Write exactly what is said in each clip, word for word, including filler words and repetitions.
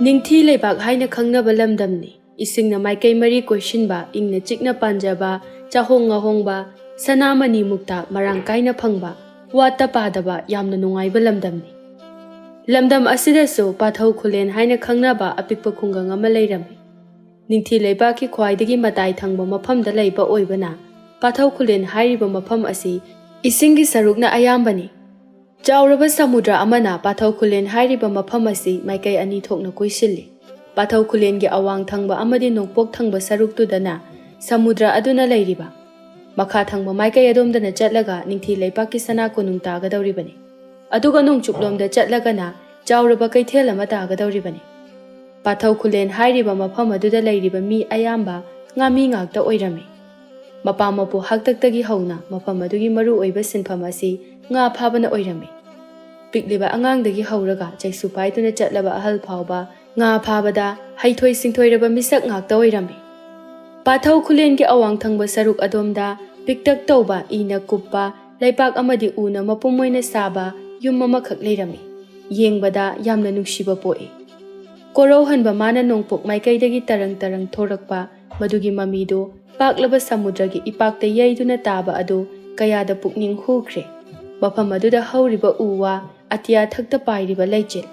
ꯅꯤꯡꯊꯤ ꯂꯩꯕꯥꯛ ꯍꯥꯏꯅ ꯈꯪꯅꯕ ꯂꯝꯗꯝꯅꯤ꯫ ꯏꯁꯤꯡꯅ ꯃꯥꯏꯀꯩ ꯃꯔꯤ ꯀꯣꯏꯁꯤꯟꯕ, ꯏꯪꯅ ꯆꯤꯛꯅ ꯄꯥꯟꯖꯕ, ꯆꯥꯍꯣꯡ ꯉꯥꯍꯣꯡꯕ, ꯁꯅꯥꯃꯅꯤ ꯃꯨꯛꯇ ꯃꯔꯥꯡ ꯀꯥꯏꯅ ꯐꯪꯕ, ꯋꯥꯠꯇ ꯄꯥꯗꯕ ꯌꯥꯝꯅ ꯅꯨꯡꯉꯥꯏꯕ ꯂꯝꯗꯝꯅꯤ꯫ ꯂꯝꯗꯝ ꯑꯁꯤꯗꯁꯨ ꯄꯥꯊꯧ ꯈꯨꯂꯦꯟ ꯍꯥꯏꯅ ꯈꯪꯅꯕ ꯑꯄꯤꯛꯄ ꯈꯨꯡꯒꯪ ꯑꯃ ꯂꯩꯔꯝꯃꯤ꯫ ꯅꯤꯡꯊꯤ ꯂꯩꯕꯥꯛꯀꯤ ꯈ꯭ꯋꯥꯏꯗꯒꯤ ꯃꯇꯥꯏ ꯊꯪꯕ ꯃꯐꯝꯗ ꯂꯩꯕ ꯑꯣꯏꯕꯅ, ꯄꯥꯊꯧ ꯈꯨꯂꯦꯟ ꯍꯥꯏꯔꯤꯕ ꯃꯐꯝ ꯑꯁꯤ ꯏꯁꯤꯡꯒꯤ ꯁꯔꯨꯛꯅ ꯑꯌꯥꯝꯕꯅꯤ꯫ ꯆꯥꯎꯔꯕ ꯁꯃꯨꯗ꯭ꯔ ꯑꯃꯅ ꯄꯥꯊꯧ ꯈꯨꯂꯦꯟ ꯍꯥꯏꯔꯤꯕ ꯃꯐꯝ ꯑꯁꯤ ꯃꯥꯏꯀꯩ ꯑꯅꯤ ꯊꯣꯛꯅ ꯀꯣꯏꯁꯤꯜꯂꯤ꯫ ꯄꯥꯊꯧ ꯈꯨꯂꯦꯟꯒꯤ ꯑꯋꯥꯡ ꯊꯪꯕ ꯑꯃꯗꯤ ꯅꯣꯡꯄꯣꯛ ꯊꯪꯕ ꯁꯔꯨꯛꯇꯨꯗꯅ ꯁꯃꯨꯗ꯭ꯔ ꯑꯗꯨꯅ ꯂꯩꯔꯤꯕ, ꯃꯈꯥ ꯊꯪꯕ ꯃꯥꯏꯀꯩ ꯑꯗꯣꯝꯗꯅ ꯆꯠꯂꯒ ꯅꯤꯡꯊꯤ ꯂꯩꯕꯥꯛꯀꯤ ꯁꯅꯥ ꯀꯣꯅꯨꯡ ꯇꯥꯒꯗꯧꯔꯤꯕꯅꯤ꯫ ꯑꯗꯨꯒ ꯅꯣꯡꯆꯨꯞꯂꯣꯝꯗ ꯆꯠꯂꯒꯅ ꯆꯥꯎꯔꯕ ꯀꯩꯊꯦꯜ ꯑꯃ ꯇꯥꯒꯗꯧꯔꯤꯕꯅꯤ꯫ ꯄꯥꯊꯧ ꯈꯨꯂꯦꯟ ꯍꯥꯏꯔꯤꯕ ꯃꯐꯝ ꯑꯗꯨꯗ ꯂꯩꯔꯤꯕ ꯃꯤ ꯑꯌꯥꯝꯕ ꯉꯥꯃꯤ ꯉꯥꯛꯇ ꯑꯣꯏꯔꯝꯃꯤ꯫ ꯃꯄꯥ ꯃꯄꯨ ꯍꯥꯛꯇꯛꯇꯒꯤ ꯍꯧꯅ ꯃꯐꯝ ꯑꯗꯨꯒꯤ ꯃꯔꯨꯑꯣꯏꯕ ꯁꯤꯟꯐꯝ ꯑꯁꯤ ꯉꯥ ꯐꯥꯕꯅ ꯑꯣꯏꯔꯝꯃꯤ꯫ ꯄꯤꯛꯂꯤꯕ ꯑꯉꯥꯡꯗꯒꯤ ꯍꯧꯔꯒ ꯆꯩꯁꯨ ꯄꯥꯏꯗꯨꯅ ꯆꯠꯂꯕ ꯑꯍꯜ ꯐꯥꯎꯕ ꯉꯥ ꯐꯥꯕꯗ ꯍꯩꯊꯣꯏ ꯁꯤꯡꯊꯣꯏꯔꯕ ꯃꯤꯁꯛ ꯉꯥꯛꯇ ꯑꯣꯏꯔꯝꯃꯤ꯫ ꯄꯥꯊꯧ ꯈꯨꯂꯦꯟꯒꯤ ꯑꯋꯥꯡ ꯊꯪꯕ ꯁꯔꯨꯛ ꯑꯗꯣꯝꯗ ꯄꯤꯛꯇꯛ ꯇꯧꯕ ꯏꯅ ꯀꯨꯞꯄ ꯂꯩꯄꯥꯛ ꯑꯃꯗꯤ ꯎꯅ ꯃꯄꯨꯝ ꯑꯣꯏꯅ ꯁꯥꯕ ꯌꯨꯝ ꯑꯃꯈꯛ ꯂꯩꯔꯝꯃꯤ꯫ ꯌꯦꯡꯕꯗ ꯌꯥꯝꯅ ꯅꯨꯡꯁꯤꯕ ꯄꯣꯛꯏ꯫ ꯀꯣꯔꯧꯍꯟꯕ ꯃꯥꯅ ꯅꯣꯡꯄꯣꯛ ꯃꯥꯏꯀꯩꯗꯒꯤ ꯇꯔꯪ ꯇꯔꯪ ꯊꯣꯔꯛꯄ ꯃꯗꯨꯒꯤ ꯃꯃꯤꯗꯨ ꯄꯥꯛꯂꯕ ꯁꯃꯨꯗ꯭ꯔꯒꯤ ꯏꯄꯥꯛꯇ ꯌꯩꯗꯨꯅ ꯇꯥꯕ ꯑꯗꯨ ꯀꯌꯥꯗ ꯄꯨꯛꯅꯤꯡ ꯍꯨꯈ꯭ꯔꯦ꯫ ꯃꯐꯝ ꯑꯗꯨꯗ ꯍꯧꯔꯤꯕ ꯎ ꯋꯥ, ꯑꯇꯤꯌꯥ ꯊꯛꯇ ꯄꯥꯏꯔꯤꯕ ꯂꯩꯆꯤꯜ,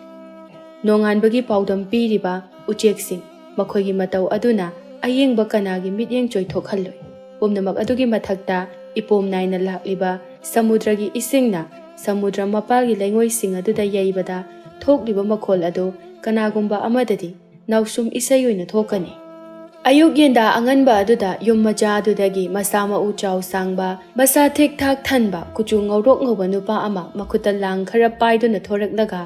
ꯅꯣꯡꯉꯥꯟꯕꯒꯤ ꯄꯥꯎꯗꯝ ꯄꯤꯔꯤꯕ ꯎꯆꯦꯛꯁꯤꯡ, ꯃꯈꯣꯏꯒꯤ ꯃꯇꯧ ꯑꯗꯨꯅ ꯑꯌꯦꯡꯕ ꯀꯅꯥꯒꯤ ꯃꯤꯠꯌꯦꯡ ꯆꯣꯏꯊꯣꯛꯍꯜꯂꯣꯏ꯫ ꯄꯨꯝꯅꯃꯛ ꯑꯗꯨꯒꯤ ꯃꯊꯛꯇ ꯏꯄꯣꯝ ꯅꯥꯏꯅ ꯂꯥꯛꯂꯤꯕ ꯁꯃꯨꯗ꯭ꯔꯒꯤ ꯏꯁꯤꯡꯅ ꯁꯃꯨꯗ꯭ꯔ ꯃꯄꯥꯜꯒꯤ ꯂꯩꯉꯣꯏꯁꯤꯡ ꯑꯗꯨꯗ ꯌꯩꯕꯗ ꯊꯣꯛꯂꯤꯕ ꯃꯈꯣꯜ ꯑꯗꯨ ꯀꯅꯥꯒꯨꯝꯕ ꯑꯃꯗꯗꯤ ꯅꯥꯎꯁꯨꯝ ꯏꯁꯩ ꯑꯣꯏꯅ ꯊꯣꯛꯀꯅꯤ꯫ ꯑꯌꯨꯛ ꯌꯦꯟꯗꯥ ꯑꯉꯟꯕ ꯑꯗꯨꯗ ꯌꯨꯝ ꯃꯆꯥ ꯑꯗꯨꯗꯒꯤ ꯃꯁꯥ ꯃꯎ ꯆꯥꯎ ꯁꯥꯡꯕ, ꯃꯁꯥ ꯊꯤꯛ ꯊꯥꯛ ꯊꯟꯕ, ꯀꯨꯆꯨ ꯉꯧꯔꯣꯛ ꯉꯧꯕ ꯅꯨꯄꯥ ꯑꯃ ꯃꯈꯨꯠꯇ ꯂꯥꯡ ꯈꯔ ꯄꯥꯏꯗꯨꯅ ꯊꯣꯔꯛꯂꯒ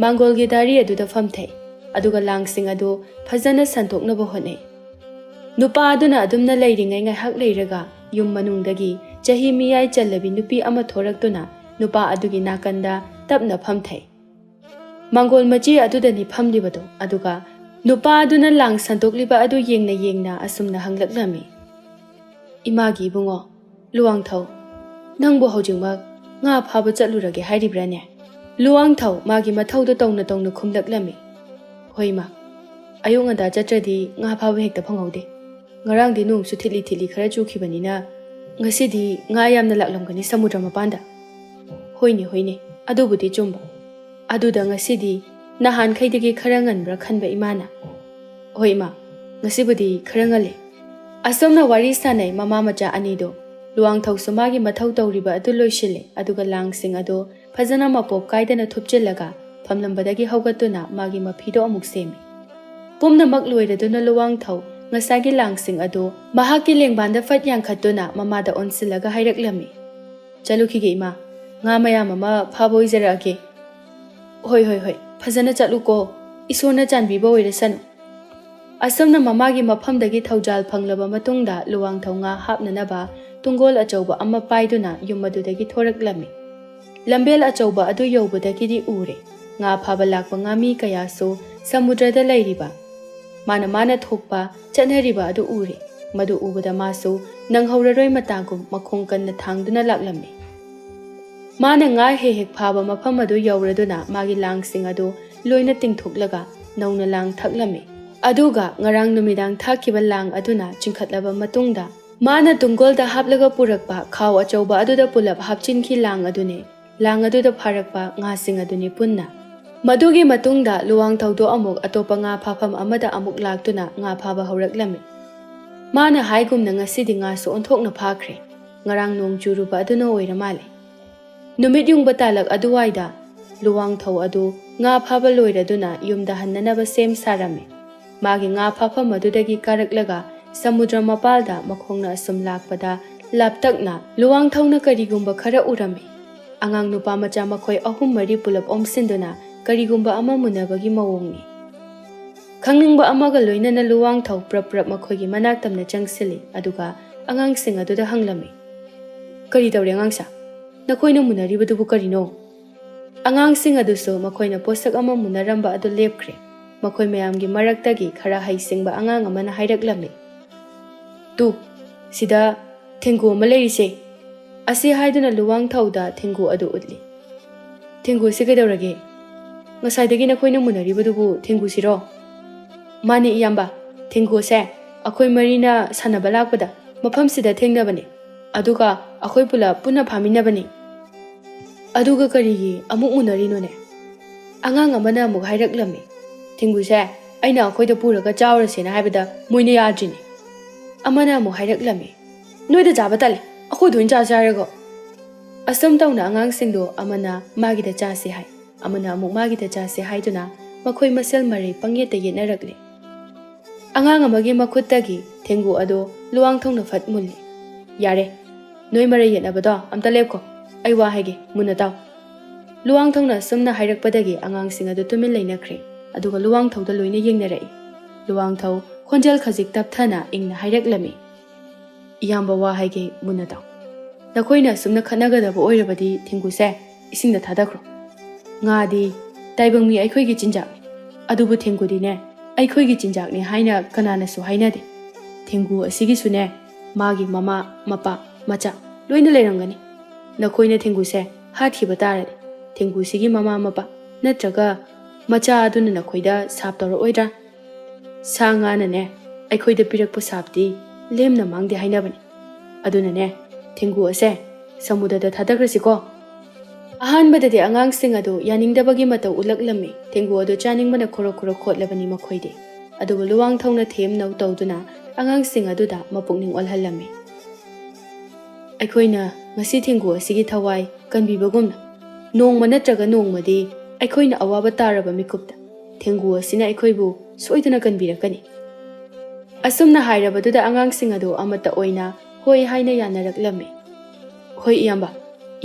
ꯃꯥꯡꯒꯣꯜꯒꯤ ꯗꯥꯔꯤ ꯑꯗꯨꯗ ꯐꯝꯊꯩ꯫ ꯑꯗꯨꯒ ꯂꯥꯡꯁꯤꯡ ꯑꯗꯨ ꯐꯖꯅ ꯁꯟꯗꯣꯛꯅꯕ ꯍꯣꯠꯅꯩ꯫ ꯅꯨꯄꯥ ꯑꯗꯨꯅ ꯑꯗꯨꯝꯅ ꯂꯩꯔꯤꯉꯩ ꯉꯥꯏꯍꯥꯛ ꯂꯩꯔꯒ ꯌꯨꯝ ꯃꯅꯨꯡꯗꯒꯤ ꯆꯍꯤ ꯃꯤꯌꯥꯏ ꯆꯜꯂꯕꯤ ꯅꯨꯄꯤ ꯑꯃ ꯊꯣꯔꯛꯇꯨꯅ ꯅꯨꯄꯥ ꯑꯗꯨꯒꯤ ꯅꯥꯀꯟꯗ ꯇꯞꯅ ꯐꯝꯊꯩ꯫ ꯃꯥꯡꯒꯣꯜ ꯃꯆꯤ ꯑꯗꯨꯗꯅꯤ ꯐꯝꯂꯤꯕꯗꯨ꯫ ꯑꯗꯨꯒ ꯅꯨꯄꯥ ꯑꯗꯨꯅ ꯂꯥꯡ ꯁꯟꯗꯣꯛꯂꯤꯕ ꯑꯗꯨ ꯌꯦꯡꯅ ꯌꯦꯡꯅ ꯑꯁꯨꯝꯅ ꯍꯪꯂꯛꯂꯝꯃꯤ, "ꯏꯃꯥꯒꯤ ꯏꯕꯨꯡꯉꯣ, ꯂꯨꯋꯥꯡꯊꯧ, ꯅꯪꯕꯨ ꯍꯧꯖꯤꯛꯃꯛ ꯉꯥ ꯐꯥꯕ ꯆꯠꯂꯨꯔꯒꯦ ꯍꯥꯏꯔꯤꯕ꯭ꯔꯥꯅꯦ?" ꯂꯨꯋꯥꯡꯊꯧ ꯃꯥꯒꯤ ꯃꯊꯧꯗꯨ ꯇꯧꯅ ꯇꯧꯅ ꯈꯨꯝꯂꯛꯂꯝꯃꯤ, "ꯍꯣꯏ ꯏꯃꯥ, ꯑꯌꯨꯛ ꯉꯟꯇꯥ ꯆꯠꯇ꯭ꯔꯗꯤ ꯉꯥ ꯐꯥꯕ ꯍꯦꯛꯇ ꯐꯪꯍꯧꯗꯦ꯫ ꯉꯔꯥꯡꯗꯤ ꯅꯣꯡꯁꯨ ꯊꯤꯠꯂꯤ ꯊꯤꯠꯂꯤ ꯈꯔ ꯆꯨꯈꯤꯕꯅꯤꯅ ꯉꯁꯤꯗꯤ ꯉꯥ ꯌꯥꯝꯅ ꯂꯥꯛꯂꯝꯒꯅꯤ ꯁꯃꯨꯗ꯭ꯔ ꯃꯄꯥꯟꯗ꯫" "ꯍꯣꯏꯅꯦ, ꯍꯣꯏꯅꯦ, ꯑꯗꯨꯕꯨꯗꯤ ꯆꯨꯝꯕ꯫ ꯑꯗꯨꯗ ꯉꯁꯤꯗꯤ ꯅꯍꯥꯟꯈꯩꯗꯒꯤ ꯈꯔ ꯉꯟꯕ꯭ꯔꯥ ꯈꯟꯕ ꯏꯃꯥꯅ꯫" "ꯍꯣꯏ ꯏꯃꯥ, ꯉꯁꯤꯕꯨꯗꯤ ꯈꯔ ꯉꯜꯂꯦ꯫" ꯑꯁꯨꯝꯅ ꯋꯥꯔꯤ ꯁꯥꯟꯅꯩ ꯃꯃꯥ ꯃꯆꯥ ꯑꯅꯤꯗꯣ꯫ ꯂꯨꯋꯥꯡꯊꯧꯁꯨ ꯃꯥꯒꯤ ꯃꯊꯧ ꯇꯧꯔꯤꯕ ꯑꯗꯨ ꯂꯣꯏꯁꯤꯜꯂꯦ, ꯑꯗꯨꯒ ꯂꯥꯡꯁꯤꯡ ꯑꯗꯨ ꯐꯖꯅ ꯃꯄꯣꯞ ꯀꯥꯏꯗꯅ ꯊꯨꯞꯆꯤꯜꯂꯒ ꯐꯝꯂꯝꯕꯗꯒꯤ ꯍꯧꯒꯠꯇꯨꯅ ꯃꯥꯒꯤ ꯃꯐꯤꯗꯣ ꯑꯃꯨꯛ ꯁꯦꯝꯃꯤ꯫ ꯄꯨꯝꯅꯃꯛ ꯂꯣꯏꯔꯗꯨꯅ ꯂꯨꯋꯥꯡꯊꯧ ꯉꯁꯥꯏꯒꯤ ꯂꯥꯡꯁꯤꯡ ꯑꯗꯨ ꯃꯍꯥꯛꯀꯤ ꯂꯦꯡꯕꯥꯟꯗ ꯐꯠ ꯌꯥꯡꯈꯠꯇꯨꯅ ꯃꯃꯥꯗ ꯑꯣꯟꯁꯤꯜꯂꯒ ꯍꯥꯏꯔꯛꯂꯝꯃꯤ, "ꯆꯠꯂꯨꯈꯤꯒꯦ ꯏꯃꯥ, ꯉꯥ ꯃꯌꯥꯝ ꯑꯃ ꯐꯥꯕ ꯑꯣꯏꯖꯔꯛꯑꯒꯦ꯫" "ꯍꯣꯏ, ꯍꯣꯏ, ꯍꯣꯏ, ꯐꯖꯅ ꯆꯠꯂꯨꯀꯣ, ꯏꯁꯣꯔꯅ ꯆꯥꯟꯕꯤꯕ ꯑꯣꯏꯔꯁꯅꯨ꯫" ꯑꯁꯨꯝꯅ ꯃꯃꯥꯒꯤ ꯃꯐꯝꯗꯒꯤ ꯊꯧꯖꯥꯜ ꯐꯪꯂꯕ ꯃꯇꯨꯡꯗ ꯂꯨꯋꯥꯡꯊꯧ ꯉꯥ ꯍꯥꯞꯅꯅꯕ ꯇꯨꯡꯒꯣꯜ ꯑꯆꯧꯕ ꯑꯃ ꯄꯥꯏꯗꯨꯅ ꯌꯨꯝ ꯑꯗꯨꯗꯒꯤ ꯊꯣꯔꯛꯂꯝꯃꯤ꯫ ꯂꯝꯕꯦꯜ ꯑꯆꯧꯕ ꯑꯗꯨ ꯌꯧꯕꯗꯒꯤꯗꯤ ꯎꯔꯦ, ꯉꯥ ꯐꯥꯕ ꯂꯥꯛꯄ ꯉꯥꯃꯤ ꯀꯌꯥꯁꯨ ꯁꯃꯨꯗ꯭ꯔꯗ ꯂꯩꯔꯤꯕ꯫ ꯃꯥꯅ ꯃꯥꯅ ꯊꯣꯛꯄ ꯆꯠꯅꯔꯤꯕ ꯑꯗꯨ ꯎꯔꯦ꯫ ꯃꯗꯨ ꯎꯕꯗ ꯃꯥꯁꯨ ꯅꯪꯍꯧꯔꯔꯣꯏ ꯃꯇꯥꯒꯨꯝ ꯃꯈꯣꯡ ꯀꯟꯅ ꯊꯥꯡꯗꯨꯅ ꯂꯥꯛꯂꯝꯃꯤ꯫ ꯃꯥꯅ ꯉꯥ ꯍꯦꯛ ꯍꯦꯛ ꯐꯥꯕ ꯃꯐꯝ ꯑꯗꯨ ꯌꯧꯔꯗꯨꯅ ꯃꯥꯒꯤ ꯂꯥꯡꯁꯤꯡ ꯑꯗꯨ ꯂꯣꯏꯅ ꯇꯤꯡꯊꯣꯛꯂꯒ ꯅꯧꯅ ꯂꯥꯡ ꯊꯛꯂꯝꯃꯤ꯫ ꯑꯗꯨꯒ ꯉꯔꯥꯡ ꯅꯨꯃꯤꯗꯥꯡ ꯊꯥꯛꯈꯤꯕ ꯂꯥꯡ ꯑꯗꯨꯅ ꯆꯤꯡꯈꯠꯂꯕ ꯃꯇꯨꯡꯗ ꯃꯥꯅ ꯇꯨꯡꯒꯣꯜꯗ ꯍꯥꯞꯂꯒ ꯄꯨꯔꯛꯄ ꯈꯥꯎ ꯑꯆꯧꯕ ꯑꯗꯨꯗ ꯄꯨꯂꯞ ꯍꯥꯞꯆꯤꯟꯈꯤ꯫ ꯂꯥꯡ ꯑꯗꯨꯅꯤ, ꯂꯥꯡ ꯑꯗꯨꯗ ꯐꯥꯔꯛꯄ ꯉꯥꯁꯤꯡ ꯑꯗꯨꯅꯤ ꯄꯨꯟꯅ꯫ ꯃꯗꯨꯒꯤ ꯃꯇꯨꯡꯗ ꯂꯨꯋꯥꯡꯊꯧꯗꯣ ꯑꯃꯨꯛ ꯑꯇꯣꯞꯄ ꯉꯥ ꯐꯥꯐꯝ ꯑꯃꯗ ꯑꯃꯨꯛ ꯂꯥꯛꯇꯨꯅ ꯉꯥ ꯐꯥꯕ ꯍꯧꯔꯛꯂꯝꯃꯤ꯫ ꯃꯥꯅ ꯍꯥꯏꯒꯨꯝꯅ ꯉꯁꯤꯗꯤ ꯉꯥꯁꯨ ꯑꯣꯟꯊꯣꯛꯅ ꯐꯥꯈ꯭ꯔꯦ꯫ ꯉꯔꯥꯡ ꯅꯣꯡ ꯆꯨꯔꯨꯕ ꯑꯗꯨꯅ ꯑꯣꯏꯔ ꯃꯥꯜꯂꯦ꯫ ꯅꯨꯃꯤꯠ ꯌꯨꯡꯕ ꯇꯥꯂꯛ ꯑꯗꯨꯋꯥꯏꯗ ꯂꯨꯋꯥꯡꯊꯧ ꯑꯗꯨ ꯉꯥ ꯐꯥꯕ ꯂꯣꯏꯔꯗꯨꯅ ꯌꯨꯝꯗ ꯍꯟꯅꯅꯕ ꯁꯦꯝ ꯁꯥꯔꯝꯃꯤ꯫ ꯃꯥꯒꯤ ꯉꯥ ꯐꯥꯐꯝ ꯑꯗꯨꯗꯒꯤ ꯀꯥꯔꯛꯂꯒ ꯁꯃꯨꯗ꯭ꯔ ꯃꯄꯥꯜꯗ ꯃꯈꯣꯡꯅ ꯑꯁꯨꯝ ꯂꯥꯛꯄꯗ ꯂꯥꯞꯇꯛꯅ ꯂꯨꯋꯥꯡꯊꯧꯅ ꯀꯔꯤꯒꯨꯝꯕ ꯈꯔ ꯎꯔꯝꯃꯤ꯫ ꯑꯉꯥꯡ ꯅꯨꯄꯥ ꯃꯆꯥ ꯃꯈꯣꯏ ꯑꯍꯨꯝ ꯃꯔꯤ ꯄꯨꯂꯞ ꯑꯣꯝꯁꯤꯟꯗꯨꯅ ꯀꯔꯤꯒꯨꯝꯕ ꯑꯃ ꯃꯨꯟꯅꯕꯒꯤ ꯃꯑꯣꯡꯅꯤ꯫ ꯈꯪꯅꯤꯡꯕ ꯑꯃꯒ ꯂꯣꯏꯅꯅ ꯂꯨꯋꯥꯡꯊꯧ ꯄ꯭ꯔꯞ ꯄ꯭ꯔꯞ ꯃꯈꯣꯏꯒꯤ ꯃꯅꯥꯛ ꯇꯝꯅ ꯆꯪꯁꯤꯜꯂꯤ, ꯑꯗꯨꯒ ꯑꯉꯥꯡꯁꯤꯡ ꯑꯗꯨꯗ ꯍꯪꯂꯝꯃꯤ, "ꯀꯔꯤ ꯇꯧꯔꯦ ꯑꯉꯥꯡꯁꯥ? ꯅꯈꯣꯏꯅ ꯃꯨꯟꯅꯔꯤꯕꯗꯨꯕꯨ ꯀꯔꯤꯅꯣ?" ꯑꯉꯥꯡꯁꯤꯡ ꯑꯗꯨꯁꯨ ꯃꯈꯣꯏꯅ ꯄꯣꯠꯁꯛ ꯑꯃ ꯃꯨꯟꯅꯔꯝꯕ ꯑꯗꯨ ꯂꯦꯞꯈ꯭ꯔꯦ꯫ ꯃꯈꯣꯏ ꯃꯌꯥꯝꯒꯤ ꯃꯔꯛꯇꯒꯤ ꯈꯔ ꯍꯩꯁꯤꯡꯕ ꯑꯉꯥꯡ ꯑꯃꯅ ꯍꯥꯏꯔꯛꯂꯝꯃꯤ, "ꯇꯨ, ꯁꯤꯗ ꯊꯦꯡꯒꯨ ꯑꯃ ꯂꯩꯔꯤꯁꯦ꯫" ꯑꯁꯤ ꯍꯥꯏꯗꯨꯅ ꯂꯨꯋꯥꯡꯊꯧꯗ ꯊꯦꯡꯒꯨ ꯑꯗꯨ ꯎꯠꯂꯤ꯫ "ꯊꯦꯡꯒꯨꯁꯤ ꯀꯩꯗꯧꯔꯒꯦ?" ꯉꯁꯥꯏꯗꯒꯤ ꯅꯈꯣꯏꯅ ꯃꯨꯟꯅꯔꯤꯕꯗꯨꯕꯨ ꯊꯦꯡꯒꯨꯁꯤꯔꯣ? ꯃꯥꯅꯦ ꯏꯌꯥꯝꯕ, ꯊꯦꯡꯒꯨꯁꯦ ꯑꯩꯈꯣꯏ ꯃꯔꯤꯅ ꯁꯥꯟꯅꯕ ꯂꯥꯛꯄꯗ ꯃꯐꯝꯁꯤꯗ ꯊꯦꯡꯅꯕꯅꯦ꯫ ꯑꯗꯨꯒ ꯑꯩꯈꯣꯏ ꯄꯨꯂꯞ ꯄꯨꯟꯅ ꯐꯥꯃꯤꯟꯅꯕꯅꯦ꯫ ꯑꯗꯨꯒ ꯀꯔꯤꯒꯤ ꯑꯃꯨꯛ ꯃꯨꯟꯅꯔꯤꯅꯣꯅꯦ? ꯑꯉꯥꯡ ꯑꯃꯅ ꯑꯃꯨꯛ ꯍꯥꯏꯔꯛꯂꯝꯃꯤ, "ꯊꯦꯡꯒꯨꯁꯦ ꯑꯩꯅ ꯑꯩꯈꯣꯏꯗ ꯄꯨꯔꯒ ꯆꯥꯎꯔꯁꯦꯅ ꯍꯥꯏꯕꯗ ꯃꯣꯏꯅ ꯌꯥꯗ꯭ꯔꯤꯅꯦ꯫" ꯑꯃꯅ ꯑꯃꯨꯛ ꯍꯥꯏꯔꯛꯂꯝꯃꯤ, "ꯅꯣꯏꯗ ꯆꯥꯕ ꯇꯜꯂꯦ, ꯑꯩꯈꯣꯏꯗ ꯑꯣꯏꯅ ꯆꯥꯁꯦ ꯍꯥꯏꯔꯒ?" ꯑꯁꯨꯝ ꯇꯧꯅ ꯑꯉꯥꯡꯁꯤꯡꯗꯣ ꯑꯃꯅ ꯃꯥꯒꯤꯗ ꯆꯥꯁꯦ ꯍꯥꯏ, ꯑꯃꯅ ꯑꯃꯨꯛ ꯃꯥꯒꯤꯗ ꯆꯥꯁꯦ ꯍꯥꯏꯗꯨꯅ ꯃꯈꯣꯏ ꯃꯁꯦꯜ ꯃꯔꯩ ꯄꯪꯌꯦꯠꯇ ꯌꯦꯠꯅꯔꯛꯂꯦ꯫ ꯑꯉꯥꯡ ꯑꯃꯒꯤ ꯃꯈꯨꯠꯇꯒꯤ ꯊꯦꯡꯒꯨ ꯑꯗꯨ ꯂꯨꯋꯥꯡꯊꯧꯅ ꯐꯠ ꯃꯨꯜꯂꯤ꯫ "ꯌꯥꯔꯦ, ꯅꯣꯏ ꯃꯔꯩ ꯌꯦꯠꯅꯕꯗꯣ ꯑꯝꯇ ꯂꯦꯞꯈꯣ, ꯑꯩ ꯋꯥ ꯍꯥꯏꯒꯦ, ꯃꯨꯟꯅ ꯇꯥꯎ꯫" ꯂꯨꯋꯥꯡꯊꯧꯅ ꯑꯁꯨꯝꯅ ꯍꯥꯏꯔꯛꯄꯗꯒꯤ ꯑꯉꯥꯡꯁꯤꯡ ꯑꯗꯨ ꯇꯨꯃꯤꯟ ꯂꯩꯅꯈ꯭ꯔꯦ, ꯑꯗꯨꯒ ꯂꯨꯋꯥꯡꯊꯧꯗ ꯂꯣꯏꯅ ꯌꯦꯡꯅꯔꯛꯏ꯫ ꯂꯨꯋꯥꯡꯊꯧ ꯈꯣꯟꯖꯦꯜ ꯈꯖꯤꯛ ꯇꯞꯊꯅ ꯏꯪꯅ ꯍꯥꯏꯔꯛꯂꯝꯃꯤ, "ꯏꯌꯥꯝꯕ, ꯋꯥ ꯍꯥꯏꯒꯦ, ꯃꯨꯟꯅ ꯇꯥꯎ꯫ ꯅꯈꯣꯏꯅ ꯑꯁꯨꯝꯅ ꯈꯠꯅꯒꯗꯕ ꯑꯣꯏꯔꯕꯗꯤ ꯊꯦꯡꯒꯨꯁꯦ ꯏꯁꯤꯡꯗ ꯊꯥꯗꯈ꯭ꯔꯣ꯫ ꯉꯥꯗꯤ ꯇꯥꯏꯕꯪ ꯃꯤ ꯑꯩꯈꯣꯏꯒꯤ ꯆꯤꯟꯖꯥꯛꯅꯤ, ꯑꯗꯨꯕꯨ ꯊꯦꯡꯒꯨꯗꯤꯅꯦ ꯑꯩꯈꯣꯏꯒꯤ ꯆꯤꯟꯖꯥꯛꯅꯤ ꯍꯥꯏꯅ ꯀꯅꯥꯅꯁꯨ ꯍꯥꯏꯅꯗꯦ꯫ ꯊꯦꯡꯒꯨ ꯑꯁꯤꯒꯤꯁꯨꯅꯦ ꯃꯥꯒꯤ ꯃꯃꯥ, ꯃꯄꯥ, ꯃꯆꯥ ꯂꯣꯏꯅ ꯂꯩꯔꯝꯒꯅꯤ꯫ ꯅꯈꯣꯏꯅ ꯊꯦꯡꯒꯨꯁꯦ ꯍꯥꯠꯈꯤꯕ ꯇꯥꯔꯗꯤ ꯊꯦꯡꯒꯨꯁꯤꯒꯤ ꯃꯃꯥ, ꯃꯄꯥ ꯅꯠꯇ꯭ꯔꯒ ꯃꯆꯥ ꯑꯗꯨꯅ ꯅꯈꯣꯏꯗ ꯁꯥꯞ ꯇꯧꯔꯛꯑꯣꯏꯗ꯭ꯔꯥ? ꯁꯥ ꯉꯥꯅꯅꯦ ꯑꯩꯈꯣꯏꯗ ꯄꯤꯔꯛꯄ ꯁꯥꯞꯇꯤ ꯂꯦꯝꯅ ꯃꯥꯡꯗꯦ ꯍꯥꯏꯅꯕꯅꯤ꯫ ꯑꯗꯨꯅꯅꯦ, ꯊꯦꯡꯒꯨ ꯑꯁꯦ ꯁꯃꯨꯗ꯭ꯔꯗ ꯊꯥꯗꯈ꯭ꯔꯁꯤꯀꯣ꯫" ꯑꯍꯥꯟꯕꯗꯗꯤ ꯑꯉꯥꯡꯁꯤꯡ ꯑꯗꯨ ꯌꯥꯅꯤꯡꯗꯕꯒꯤ ꯃꯇꯧ ꯎꯠꯂꯛꯂꯝꯃꯤ꯫ ꯊꯦꯡꯒꯨ ꯑꯗꯨ ꯆꯥꯅꯤꯡꯕꯅ ꯈꯣꯔꯣꯛ ꯈꯣꯔꯣꯛ ꯈꯣꯠꯂꯕꯅꯤ ꯃꯈꯣꯏꯗꯤ꯫ ꯑꯗꯨꯕꯨ ꯂꯨꯋꯥꯡꯊꯧꯅ ꯊꯦꯝꯅꯧ ꯇꯧꯗꯨꯅ ꯑꯉꯥꯡꯁꯤꯡ ꯑꯗꯨꯗ ꯃꯄꯨꯛꯅꯤꯡ ꯑꯣꯜꯍꯜꯂꯝꯃꯤ꯫ "ꯑꯩꯈꯣꯏꯅ ꯉꯁꯤ ꯊꯦꯡꯒꯨ ꯑꯁꯤꯒꯤ ꯊꯋꯥꯏ ꯀꯟꯕꯤꯕꯒꯨꯝꯅ, ꯅꯣꯡꯃ ꯅꯠꯇ꯭ꯔꯒ ꯅꯣꯡꯃꯗꯤ ꯑꯩꯈꯣꯏꯅ ꯑꯋꯥꯕ ꯇꯥꯔꯕ ꯃꯤꯀꯨꯞꯇ ꯊꯦꯡꯒꯨ ꯑꯁꯤꯅ ꯑꯩꯈꯣꯏꯕꯨ ꯁꯣꯏꯗꯅ ꯀꯟꯕꯤꯔꯛꯀꯅꯤ꯫" ꯑꯁꯨꯝꯅ ꯍꯥꯏꯔꯕꯗꯨꯗ ꯑꯉꯥꯡꯁꯤꯡ ꯑꯗꯨ ꯑꯃꯠꯇ ꯑꯣꯏꯅ ꯍꯣꯏ ꯍꯥꯏꯅ ꯌꯥꯅꯔꯛꯂꯝꯃꯤ꯫ "ꯍꯣꯏ ꯏꯌꯥꯝꯕ,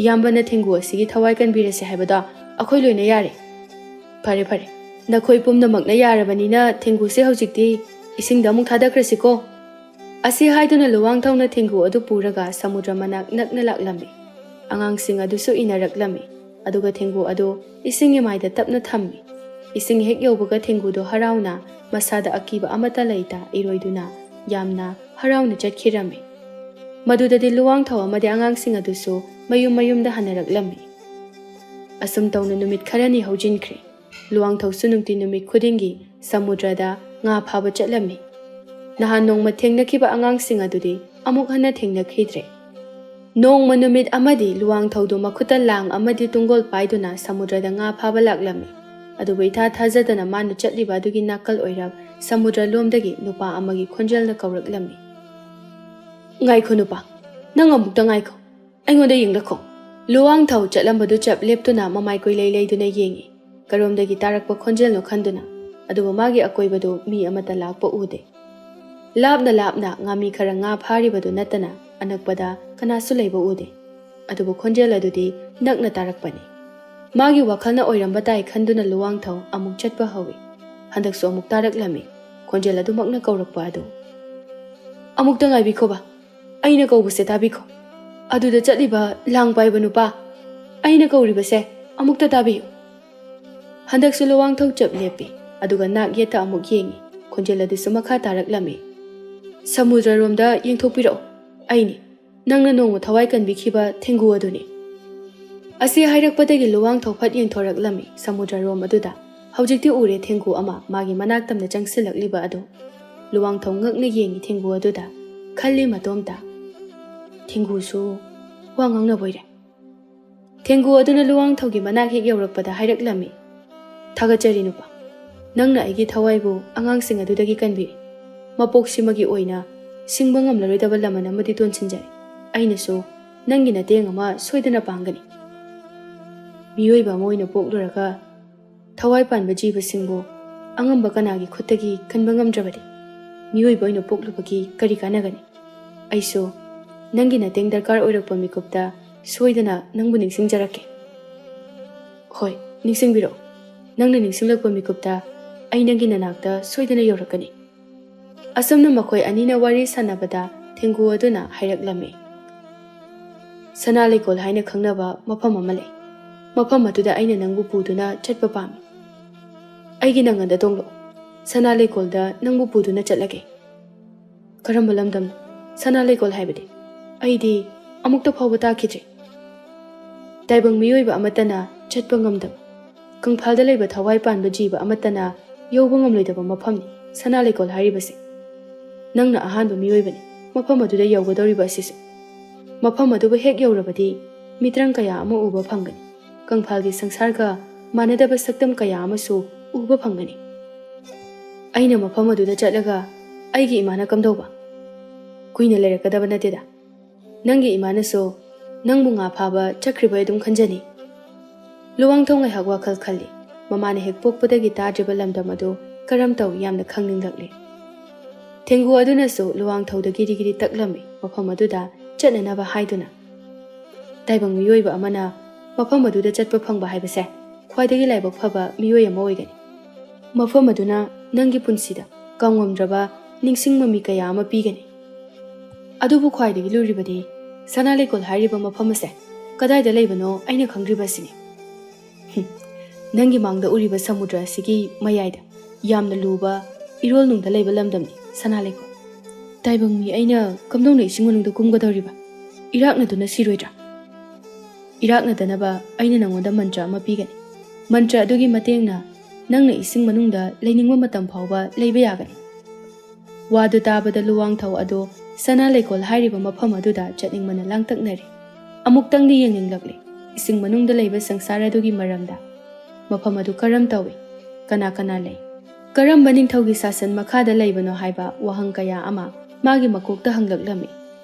ꯏꯌꯥꯝꯕꯅ ꯊꯦꯡꯒꯨ ꯑꯁꯤꯒꯤ ꯊꯋꯥꯏ ꯀꯟꯕꯤꯔꯁꯦ ꯍꯥꯏꯕꯗꯣ ꯑꯩꯈꯣꯏ ꯂꯣꯏꯅ ꯌꯥꯔꯦ꯫" "ꯐꯔꯦ, ꯐꯔꯦ, ꯅꯈꯣꯏ ꯄꯨꯝꯅꯃꯛꯅ ꯌꯥꯔꯕꯅꯤꯅ ꯊꯦꯡꯒꯨꯁꯦ ꯍꯧꯖꯤꯛꯇꯤ ꯏꯁꯤꯡꯗ ꯑꯃꯨꯛ ꯊꯥꯗꯈ꯭ꯔꯁꯤꯀꯣ꯫" ꯑꯁꯤ ꯍꯥꯏꯗꯨꯅ ꯂꯨꯋꯥꯡꯊꯧꯅ ꯊꯦꯡꯒꯨ ꯑꯗꯨ ꯄꯨꯔꯒ ꯁꯃꯨꯗ꯭ꯔ ꯃꯅꯥꯛ ꯅꯛꯅ ꯂꯥꯛꯂꯝꯃꯤ꯫ ꯑꯉꯥꯡꯁꯤꯡ ꯑꯗꯨꯁꯨ ꯏꯟꯅꯔꯛꯂꯝꯃꯤ, ꯑꯗꯨꯒ ꯊꯦꯡꯒꯨ ꯑꯗꯨ ꯏꯁꯤꯡꯒꯤ ꯃꯥꯏꯗ ꯇꯞꯅ ꯊꯝꯃꯤ꯫ ꯏꯁꯤꯡ ꯍꯦꯛ ꯌꯧꯕꯒ ꯊꯦꯡꯒꯨꯗꯨ ꯍꯔꯥꯎꯅ ꯃꯁꯥꯗ ꯑꯀꯤꯕ ꯑꯃꯠꯇ ꯂꯩꯇ ꯏꯔꯣꯏꯗꯨꯅ ꯌꯥꯝꯅ ꯍꯔꯥꯎꯅ ꯆꯠꯈꯤꯔꯝꯃꯤ꯫ ꯃꯗꯨꯗꯗꯤ ꯂꯨꯋꯥꯡꯊꯧ ꯑꯃꯗꯤ ꯑꯉꯥꯡꯁꯤꯡ ꯑꯗꯨꯁꯨ ꯃꯌꯨꯝ ꯃꯌꯨꯝꯗ ꯍꯟꯅꯔꯛꯂꯝꯃꯤ꯫ ꯑꯁꯨꯝ ꯇꯧꯅ ꯅꯨꯃꯤꯠ ꯈꯔꯅꯤ ꯍꯧꯖꯤꯟꯈ꯭ꯔꯦ꯫ ꯂꯨꯋꯥꯡꯊꯧꯁꯨ ꯅꯨꯡꯇꯤ ꯅꯨꯃꯤꯠ ꯈꯨꯗꯤꯡꯒꯤ ꯁꯃꯨꯗ꯭ꯔꯗ ꯉꯥ ꯐꯥꯕ ꯆꯠꯂꯝꯃꯤ꯫ ꯅꯍꯥꯟ ꯅꯣꯡꯃ ꯊꯦꯡꯅꯈꯤꯕ ꯑꯉꯥꯡꯁꯤꯡ ꯑꯗꯨꯗꯤ ꯑꯃꯨꯛ ꯍꯟꯅ ꯊꯦꯡꯅꯈꯤꯗ꯭ꯔꯦ꯫ ꯅꯣꯡꯃ ꯅꯨꯃꯤꯠ ꯑꯃꯗꯤ ꯂꯨꯋꯥꯡꯊꯧꯗꯨ ꯃꯈꯨꯠꯇ ꯂꯥꯡ ꯑꯃꯗꯤ ꯇꯨꯡꯒꯣꯜ ꯄꯥꯏꯗꯨꯅ ꯁꯃꯨꯗ꯭ꯔꯗ ꯉꯥ ꯐꯥꯕ ꯂꯥꯛꯂꯝꯃꯤ꯫ ꯑꯗꯨꯕꯨ ꯏꯊꯥ ꯊꯥꯖꯗꯅ ꯃꯥꯅ ꯆꯠꯂꯤꯕ ꯑꯗꯨꯒꯤ ꯅꯥꯀꯜ ꯑꯣꯏꯔꯞ ꯁꯃꯨꯗ꯭ꯔ ꯂꯣꯝꯗꯒꯤ ꯅꯨꯄꯥ ꯑꯃꯒꯤ ꯈꯣꯟꯖꯦꯜꯅ ꯀꯧꯔꯛꯂꯝꯃꯤ꯫ "ꯉꯥꯏꯈꯣ ꯅꯨꯄꯥ, ꯅꯪ ꯑꯃꯨꯛꯇ ꯉꯥꯏꯈꯣ, ꯑꯩꯉꯣꯟꯗ ꯌꯦꯡꯂꯛꯈꯣ꯫" ꯂꯨꯋꯥꯡꯊꯧ ꯆꯠꯂꯝꯕꯗꯨ ꯆꯞ ꯂꯦꯞꯇꯨꯅ ꯃꯃꯥꯏ ꯀꯣꯏꯂꯩ ꯂꯩꯗꯨꯅ ꯌꯦꯡꯏ꯫ ꯀꯔꯣꯝꯗꯒꯤ ꯇꯥꯔꯛꯄ ꯈꯣꯟꯖꯦꯜꯅꯣ ꯈꯟꯗꯨꯅ꯫ ꯑꯗꯨꯕꯨ ꯃꯥꯒꯤ ꯑꯀꯣꯏꯕꯗꯨ ꯃꯤ ꯑꯃꯠꯇ ꯂꯥꯛꯄ ꯎꯗꯦ꯫ ꯂꯥꯞꯅ ꯂꯥꯞꯅ ꯉꯥꯃꯤ ꯈꯔ ꯉꯥ ꯐꯥꯔꯤꯕꯗꯨ ꯅꯠꯇꯅ ꯑꯅꯛꯄꯗ ꯀꯅꯥꯁꯨ ꯂꯩꯕ ꯎꯗꯦ꯫ ꯑꯗꯨꯕꯨ ꯈꯣꯟꯖꯦꯜ ꯑꯗꯨꯗꯤ ꯅꯛꯅ ꯇꯥꯔꯛꯄꯅꯤ꯫ ꯃꯥꯒꯤ ꯋꯥꯈꯜꯅ ꯑꯣꯏꯔꯝꯕ ꯇꯥꯏ ꯈꯟꯗꯨꯅ ꯂꯨꯋꯥꯡꯊꯧ ꯑꯃꯨꯛ ꯆꯠꯄ ꯍꯧꯏ꯫ ꯍꯟꯗꯛꯁꯨ ꯑꯃꯨꯛ ꯇꯥꯔꯛꯂꯝꯃꯤ ꯈꯣꯟꯖꯦꯜ ꯑꯗꯨꯃꯛꯅ ꯀꯧꯔꯛꯄ ꯑꯗꯨ꯫ "ꯑꯃꯨꯛꯇ ꯉꯥꯏꯕꯤꯈꯣꯕ, ꯑꯩꯅ ꯀꯧꯕꯁꯦ ꯇꯥꯕꯤꯈꯣ꯫ ꯑꯗꯨꯗ ꯆꯠꯂꯤꯕ ꯂꯥꯡ ꯄꯥꯏꯕ ꯅꯨꯄꯥ, ꯑꯩꯅ ꯀꯧꯔꯤꯕꯁꯦ ꯑꯃꯨꯛꯇ ꯇꯥꯕꯤꯌꯨ꯫" ꯍꯟꯗꯛꯁꯨ ꯂꯨꯋꯥꯡꯊꯧ ꯆꯞ ꯂꯦꯞꯄꯤ, ꯑꯗꯨꯒ ꯅꯥꯛ ꯌꯦꯠꯇ ꯑꯃꯨꯛ ꯌꯦꯡꯏ꯫ ꯈꯣꯟꯖꯦꯜ ꯑꯗꯨꯁꯨ ꯃꯈꯥ ꯇꯥꯔꯛꯂꯝꯃꯤ꯫ "ꯁꯃꯨꯗ꯭ꯔꯔꯣꯝꯗ ꯌꯦꯡꯊꯣꯛꯄꯤꯔꯛꯑꯣ, ꯑꯩꯅꯤ, ꯅꯪꯅ ꯅꯣꯡꯃ ꯊꯋꯥꯏ ꯀꯟꯕꯤꯈꯤꯕ ꯊꯦꯡꯒꯨ ꯑꯗꯨꯅꯤ꯫" ꯑꯁꯤ ꯍꯥꯏꯔꯛꯄꯗꯒꯤ ꯂꯨꯋꯥꯡꯊꯧ ꯐꯠ ꯌꯦꯡꯊꯣꯔꯛꯂꯝꯃꯤ ꯁꯃꯨꯗ꯭ꯔꯔꯣꯝ ꯑꯗꯨꯗ꯫ ꯍꯧꯖꯤꯛꯇꯤ ꯎꯔꯦ ꯊꯦꯡꯒꯨ ꯑꯃ ꯃꯥꯒꯤ ꯃꯅꯥꯛ ꯇꯝꯅ ꯆꯪꯁꯤꯜꯂꯛꯂꯤꯕ ꯑꯗꯨ꯫ ꯂꯨꯋꯥꯡꯊꯧ ꯉꯛꯅ ꯌꯦꯡꯏ ꯊꯦꯡꯒꯨ ꯑꯗꯨꯗ, ꯈꯜꯂꯤ ꯃꯇꯣꯝꯇ, "ꯊꯦꯡꯒꯨꯁꯨ ꯋꯥ ꯉꯥꯡꯅꯕ ꯑꯣꯏꯔꯦ꯫" ꯊꯦꯡꯒꯨ ꯑꯗꯨꯅ ꯂꯨꯋꯥꯡꯊꯧꯒꯤ ꯃꯅꯥꯛ ꯍꯦꯛ ꯌꯧꯔꯛꯄꯗ ꯍꯥꯏꯔꯛꯂꯝꯃꯤ, "ꯊꯥꯒꯠꯆꯔꯤ ꯅꯨꯄꯥ, ꯅꯪꯅ ꯑꯩꯒꯤ ꯊꯋꯥꯏꯕꯨ ꯑꯉꯥꯡꯁꯤꯡ ꯑꯗꯨꯗꯒꯤ ꯀꯟꯕꯤꯔꯦ꯫ ꯃꯄꯣꯛꯁꯤꯃꯒꯤ ꯑꯣꯏꯅ ꯁꯤꯡꯕ ꯉꯝꯂꯔꯣꯏꯗꯕ ꯂꯃꯟ ꯑꯃꯗꯤ ꯇꯣꯟꯁꯤꯟꯖꯔꯦ꯫ ꯑꯩꯅꯁꯨ ꯅꯪꯒꯤ ꯃꯇꯦꯡ ꯑꯃ ꯁꯣꯏꯗꯅ ꯄꯥꯡꯒꯅꯤ꯫ ꯃꯤꯑꯣꯏꯕ ꯑꯃ ꯑꯣꯏꯅ ꯄꯣꯛꯂꯨꯔꯒ ꯊꯋꯥꯏ ꯄꯥꯟꯕ ꯖꯤꯕꯁꯤꯡꯕꯨ ꯑꯉꯝꯕ ꯀꯅꯥꯒꯤ ꯈꯨꯠꯇꯒꯤ ꯀꯟꯕ ꯉꯝꯗ꯭ꯔꯕꯗꯤ, ꯃꯤꯑꯣꯏꯕ ꯑꯣꯏꯅ ꯄꯣꯛꯂꯨꯕꯒꯤ ꯀꯔꯤ ꯀꯥꯟꯅꯒꯅꯤ? ꯑꯩꯁꯨ ꯅꯪꯒꯤ ꯃꯇꯦꯡ ꯗꯔꯀꯥꯔ ꯑꯣꯏꯔꯛꯄ ꯃꯤꯀꯨꯞꯇ ꯁꯣꯏꯗꯅ ꯅꯪꯕꯨ ꯅꯤꯡꯁꯤꯡꯖꯔꯛꯀꯦ꯫" "ꯍꯣꯏ, ꯅꯤꯡꯁꯤꯡꯕꯤꯔꯛꯑꯣ꯫ ꯅꯪꯅ ꯅꯤꯡꯁꯤꯡꯂꯛꯄ ꯃꯤꯀꯨꯞꯇ ꯑꯩ ꯅꯪꯒꯤ ꯅꯅꯥꯛꯇ ꯁꯣꯏꯗꯅ ꯌꯧꯔꯛꯀꯅꯤ꯫" ꯑꯁꯨꯝꯅ ꯃꯈꯣꯏ ꯑꯅꯤꯅ ꯋꯥꯔꯤ ꯁꯥꯟꯅꯕꯗ ꯊꯦꯡꯒꯨ ꯑꯗꯨꯅ ꯍꯥꯏꯔꯛꯂꯝꯃꯤ, "ꯁꯅꯥ ꯂꯩꯀꯣꯜ ꯍꯥꯏꯅ ꯈꯪꯅꯕ ꯃꯐꯝ ꯑꯃ ꯂꯩ꯫ ꯃꯐꯝ ꯑꯗꯨꯗ ꯑꯩꯅ ꯅꯪꯕꯨ ꯄꯨꯗꯨꯅ ꯆꯠꯄ ꯄꯥꯝꯃꯤ꯫ ꯑꯩꯒꯤ ꯅꯪꯒꯟꯗ ꯇꯣꯡꯂꯛꯑꯣ꯫ ꯁꯅꯥ ꯂꯩꯀꯣꯜꯗ ꯅꯪꯕꯨ ꯄꯨꯗꯨꯅ ꯆꯠꯂꯒꯦ꯫" "ꯀꯔꯝꯕ ꯂꯝꯗꯝꯅꯣ ꯁꯅꯥ ꯂꯩꯀꯣꯜ ꯍꯥꯏꯕꯗꯤ? ꯑꯩꯗꯤ ꯑꯃꯨꯛꯇ ꯐꯥꯎꯕ ꯇꯥꯈꯤꯗ꯭ꯔꯤ꯫" "ꯇꯥꯏꯕꯪ ꯃꯤꯑꯣꯏꯕ ꯑꯃꯠꯇꯅ ꯆꯠꯄ ꯉꯝꯗꯕ, ꯀꯪꯐꯥꯜꯗ ꯂꯩꯕ ꯊꯋꯥꯏ ꯄꯥꯟꯕ ꯖꯤꯕ ꯑꯃꯠꯇꯅ ꯌꯧꯕ ꯉꯝꯂꯣꯏꯗꯕ ꯃꯐꯝꯅꯤ ꯁꯅꯥ ꯂꯩꯀꯣꯜ ꯍꯥꯏꯔꯤꯕꯁꯦ꯫ ꯅꯪꯅ ꯑꯍꯥꯟꯕ ꯃꯤꯑꯣꯏꯕꯅꯤ ꯃꯐꯝ ꯑꯗꯨꯗ ꯌꯧꯒꯗꯧꯔꯤꯕ ꯑꯁꯤꯁꯨ꯫ ꯃꯐꯝ ꯑꯗꯨꯕꯨ ꯍꯦꯛ ꯌꯧꯔꯕꯗꯤ ꯃꯤꯇ꯭ꯔꯪ ꯀꯌꯥ ꯑꯃ ꯎꯕ ꯐꯪꯒꯅꯤ꯫ ꯀꯪꯐꯥꯜꯒꯤ ꯁꯪꯁꯥꯔꯒ ꯃꯥꯟꯅꯗꯕ ꯁꯛꯇꯝ ꯀꯌꯥ ꯑꯃꯁꯨ ꯎꯕ ꯐꯪꯒꯅꯤ꯫ ꯑꯩꯅ ꯃꯐꯝ ꯑꯗꯨꯗ ꯆꯠꯂꯒ ꯑꯩꯒꯤ ꯏꯃꯥꯅ ꯀꯝꯗꯧꯕ? ꯀꯨꯏꯅ ꯂꯩꯔꯛꯀꯗꯕ ꯅꯠꯇꯦꯗ꯫ ꯅꯪꯒꯤ ꯏꯃꯥꯅꯁꯨ ꯅꯪꯕꯨ ꯉꯥ ꯐꯥꯕ ꯆꯠꯈ꯭ꯔꯤꯕꯣꯏ ꯑꯗꯨꯝ ꯈꯟꯖꯅꯤ꯫ ꯂꯨꯋꯥꯡꯊꯧ ꯉꯥꯏꯍꯥꯛ ꯋꯥꯈꯜ ꯈꯜꯂꯤ꯫ ꯃꯃꯥꯅ ꯍꯦꯛ ꯄꯣꯛꯄꯗꯒꯤ ꯇꯥꯗ꯭ꯔꯤꯕ ꯂꯝꯗꯝ ꯑꯗꯨ ꯀꯔꯝ ꯇꯧꯏ ꯌꯥꯝꯅ ꯈꯪꯅꯤꯡꯂꯛꯂꯤ꯫ ꯊꯦꯡꯒꯨ ꯑꯗꯨꯅꯁꯨ ꯂꯨꯋꯥꯡꯊꯧꯗ ꯒꯤꯔꯤ ꯒꯤꯔꯤ ꯇꯛꯂꯝꯃꯤ ꯃꯐꯝ ꯑꯗꯨꯗ ꯆꯠꯅꯅꯕ ꯍꯥꯏꯗꯨꯅ꯫ ꯇꯥꯏꯕꯪ ꯃꯤꯑꯣꯏꯕ ꯑꯃꯅ ꯃꯐꯝ ꯑꯗꯨꯗ ꯆꯠꯄ ꯐꯪꯕ ꯍꯥꯏꯕꯁꯦ ꯈ꯭ꯋꯥꯏꯗꯒꯤ ꯂꯥꯏꯕꯛ ꯐꯕ ꯃꯤꯑꯣꯏ ꯑꯃ ꯑꯣꯏꯒꯅꯤ꯫ ꯃꯐꯝ ꯑꯗꯨꯅ ꯅꯪꯒꯤ ꯄꯨꯟꯁꯤꯗ ꯀꯥꯎꯉꯝꯗ꯭ꯔꯕ ꯅꯤꯡꯁꯤꯡ ꯃꯃꯤ ꯀꯌꯥ ꯑꯃ ꯄꯤꯒꯅꯤ꯫ ꯑꯗꯨꯕꯨ ꯈ꯭ꯋꯥꯏꯗꯒꯤ ꯂꯨꯔꯤꯕꯗꯤ ꯁꯅꯥ ꯂꯩꯀꯣꯜ ꯍꯥꯏꯔꯤꯕ ꯃꯐꯝ ꯑꯁꯦ ꯀꯗꯥꯏꯗ ꯂꯩꯕꯅꯣ ꯑꯩꯅ ꯈꯪꯗ꯭ꯔꯤꯕ ꯑꯁꯤꯅꯤ꯫ ꯍꯨꯝ, ꯅꯪꯒꯤ ꯃꯥꯡꯗ ꯎꯔꯤꯕ ꯁꯃꯨꯗ꯭ꯔ ꯑꯁꯤꯒꯤ ꯃꯌꯥꯏꯗ ꯌꯥꯝꯅ ꯂꯨꯕ ꯏꯔꯣꯜ ꯅꯨꯡꯗ ꯂꯩꯕ ꯂꯝꯗꯝꯅꯤ ꯁꯅꯥ ꯂꯩꯀꯣꯜ꯫ ꯇꯥꯏꯕꯪ ꯃꯤ ꯑꯩꯅ ꯀꯝꯗꯧꯅ ꯏꯁꯤꯡ ꯃꯅꯨꯡꯗ ꯀꯨꯝꯒꯗꯧꯔꯤꯕ? ꯏꯔꯥꯛꯅꯗꯨꯅ ꯁꯤꯔꯣꯏꯗ꯭ꯔꯥ? ꯏꯔꯥꯛꯅꯗꯅꯕ ꯑꯩꯅ ꯅꯪꯉꯣꯟꯗ ꯃꯟꯇ꯭ꯔ ꯑꯃ ꯄꯤꯒꯅꯤ꯫ ꯃꯟꯇ꯭ꯔ ꯑꯗꯨꯒꯤ ꯃꯇꯦꯡꯅ ꯅꯪꯅ ꯏꯁꯤꯡ ꯃꯅꯨꯡꯗ ꯂꯩꯅꯤꯡꯕ ꯃꯇꯝ ꯐꯥꯎꯕ ꯂꯩꯕ ꯌꯥꯒꯅꯤ꯫ ꯋꯥꯗꯨ ꯇꯥꯕꯗ ꯂꯨꯋꯥꯡꯊꯧ ꯑꯗꯨ ꯁꯅꯥ ꯂꯩꯀꯣꯜ ꯍꯥꯏꯔꯤꯕ ꯃꯐꯝ ꯑꯗꯨꯗ ꯆꯠꯅꯤꯡꯕꯅ ꯂꯥꯡꯇꯛꯅꯔꯤ꯫ ꯑꯃꯨꯛꯇꯪꯗꯤ ꯌꯦꯡꯅꯤꯡꯂꯛꯂꯤ ꯏꯁꯤꯡ ꯃꯅꯨꯡꯗ ꯂꯩꯕ ꯁꯪꯁꯥꯔ ꯑꯗꯨꯒꯤ ꯃꯔꯝꯗ꯫ ꯃꯐꯝ ꯑꯗꯨ ꯀꯔꯝ ꯇꯧꯏ? ꯀꯅꯥ ꯀꯅꯥ ꯂꯩ? ꯀꯔꯝꯕ ꯅꯤꯡꯊꯧꯒꯤ ꯁꯥꯁꯟ ꯃꯈꯥꯗ ꯂꯩꯕꯅꯣ ꯍꯥꯏꯕ ꯋꯥꯍꯪ ꯀꯌꯥ ꯑꯃ ꯃꯥꯒꯤ ꯃꯀꯣꯛꯇ ꯍꯪꯂꯛꯂꯝꯃꯤ꯫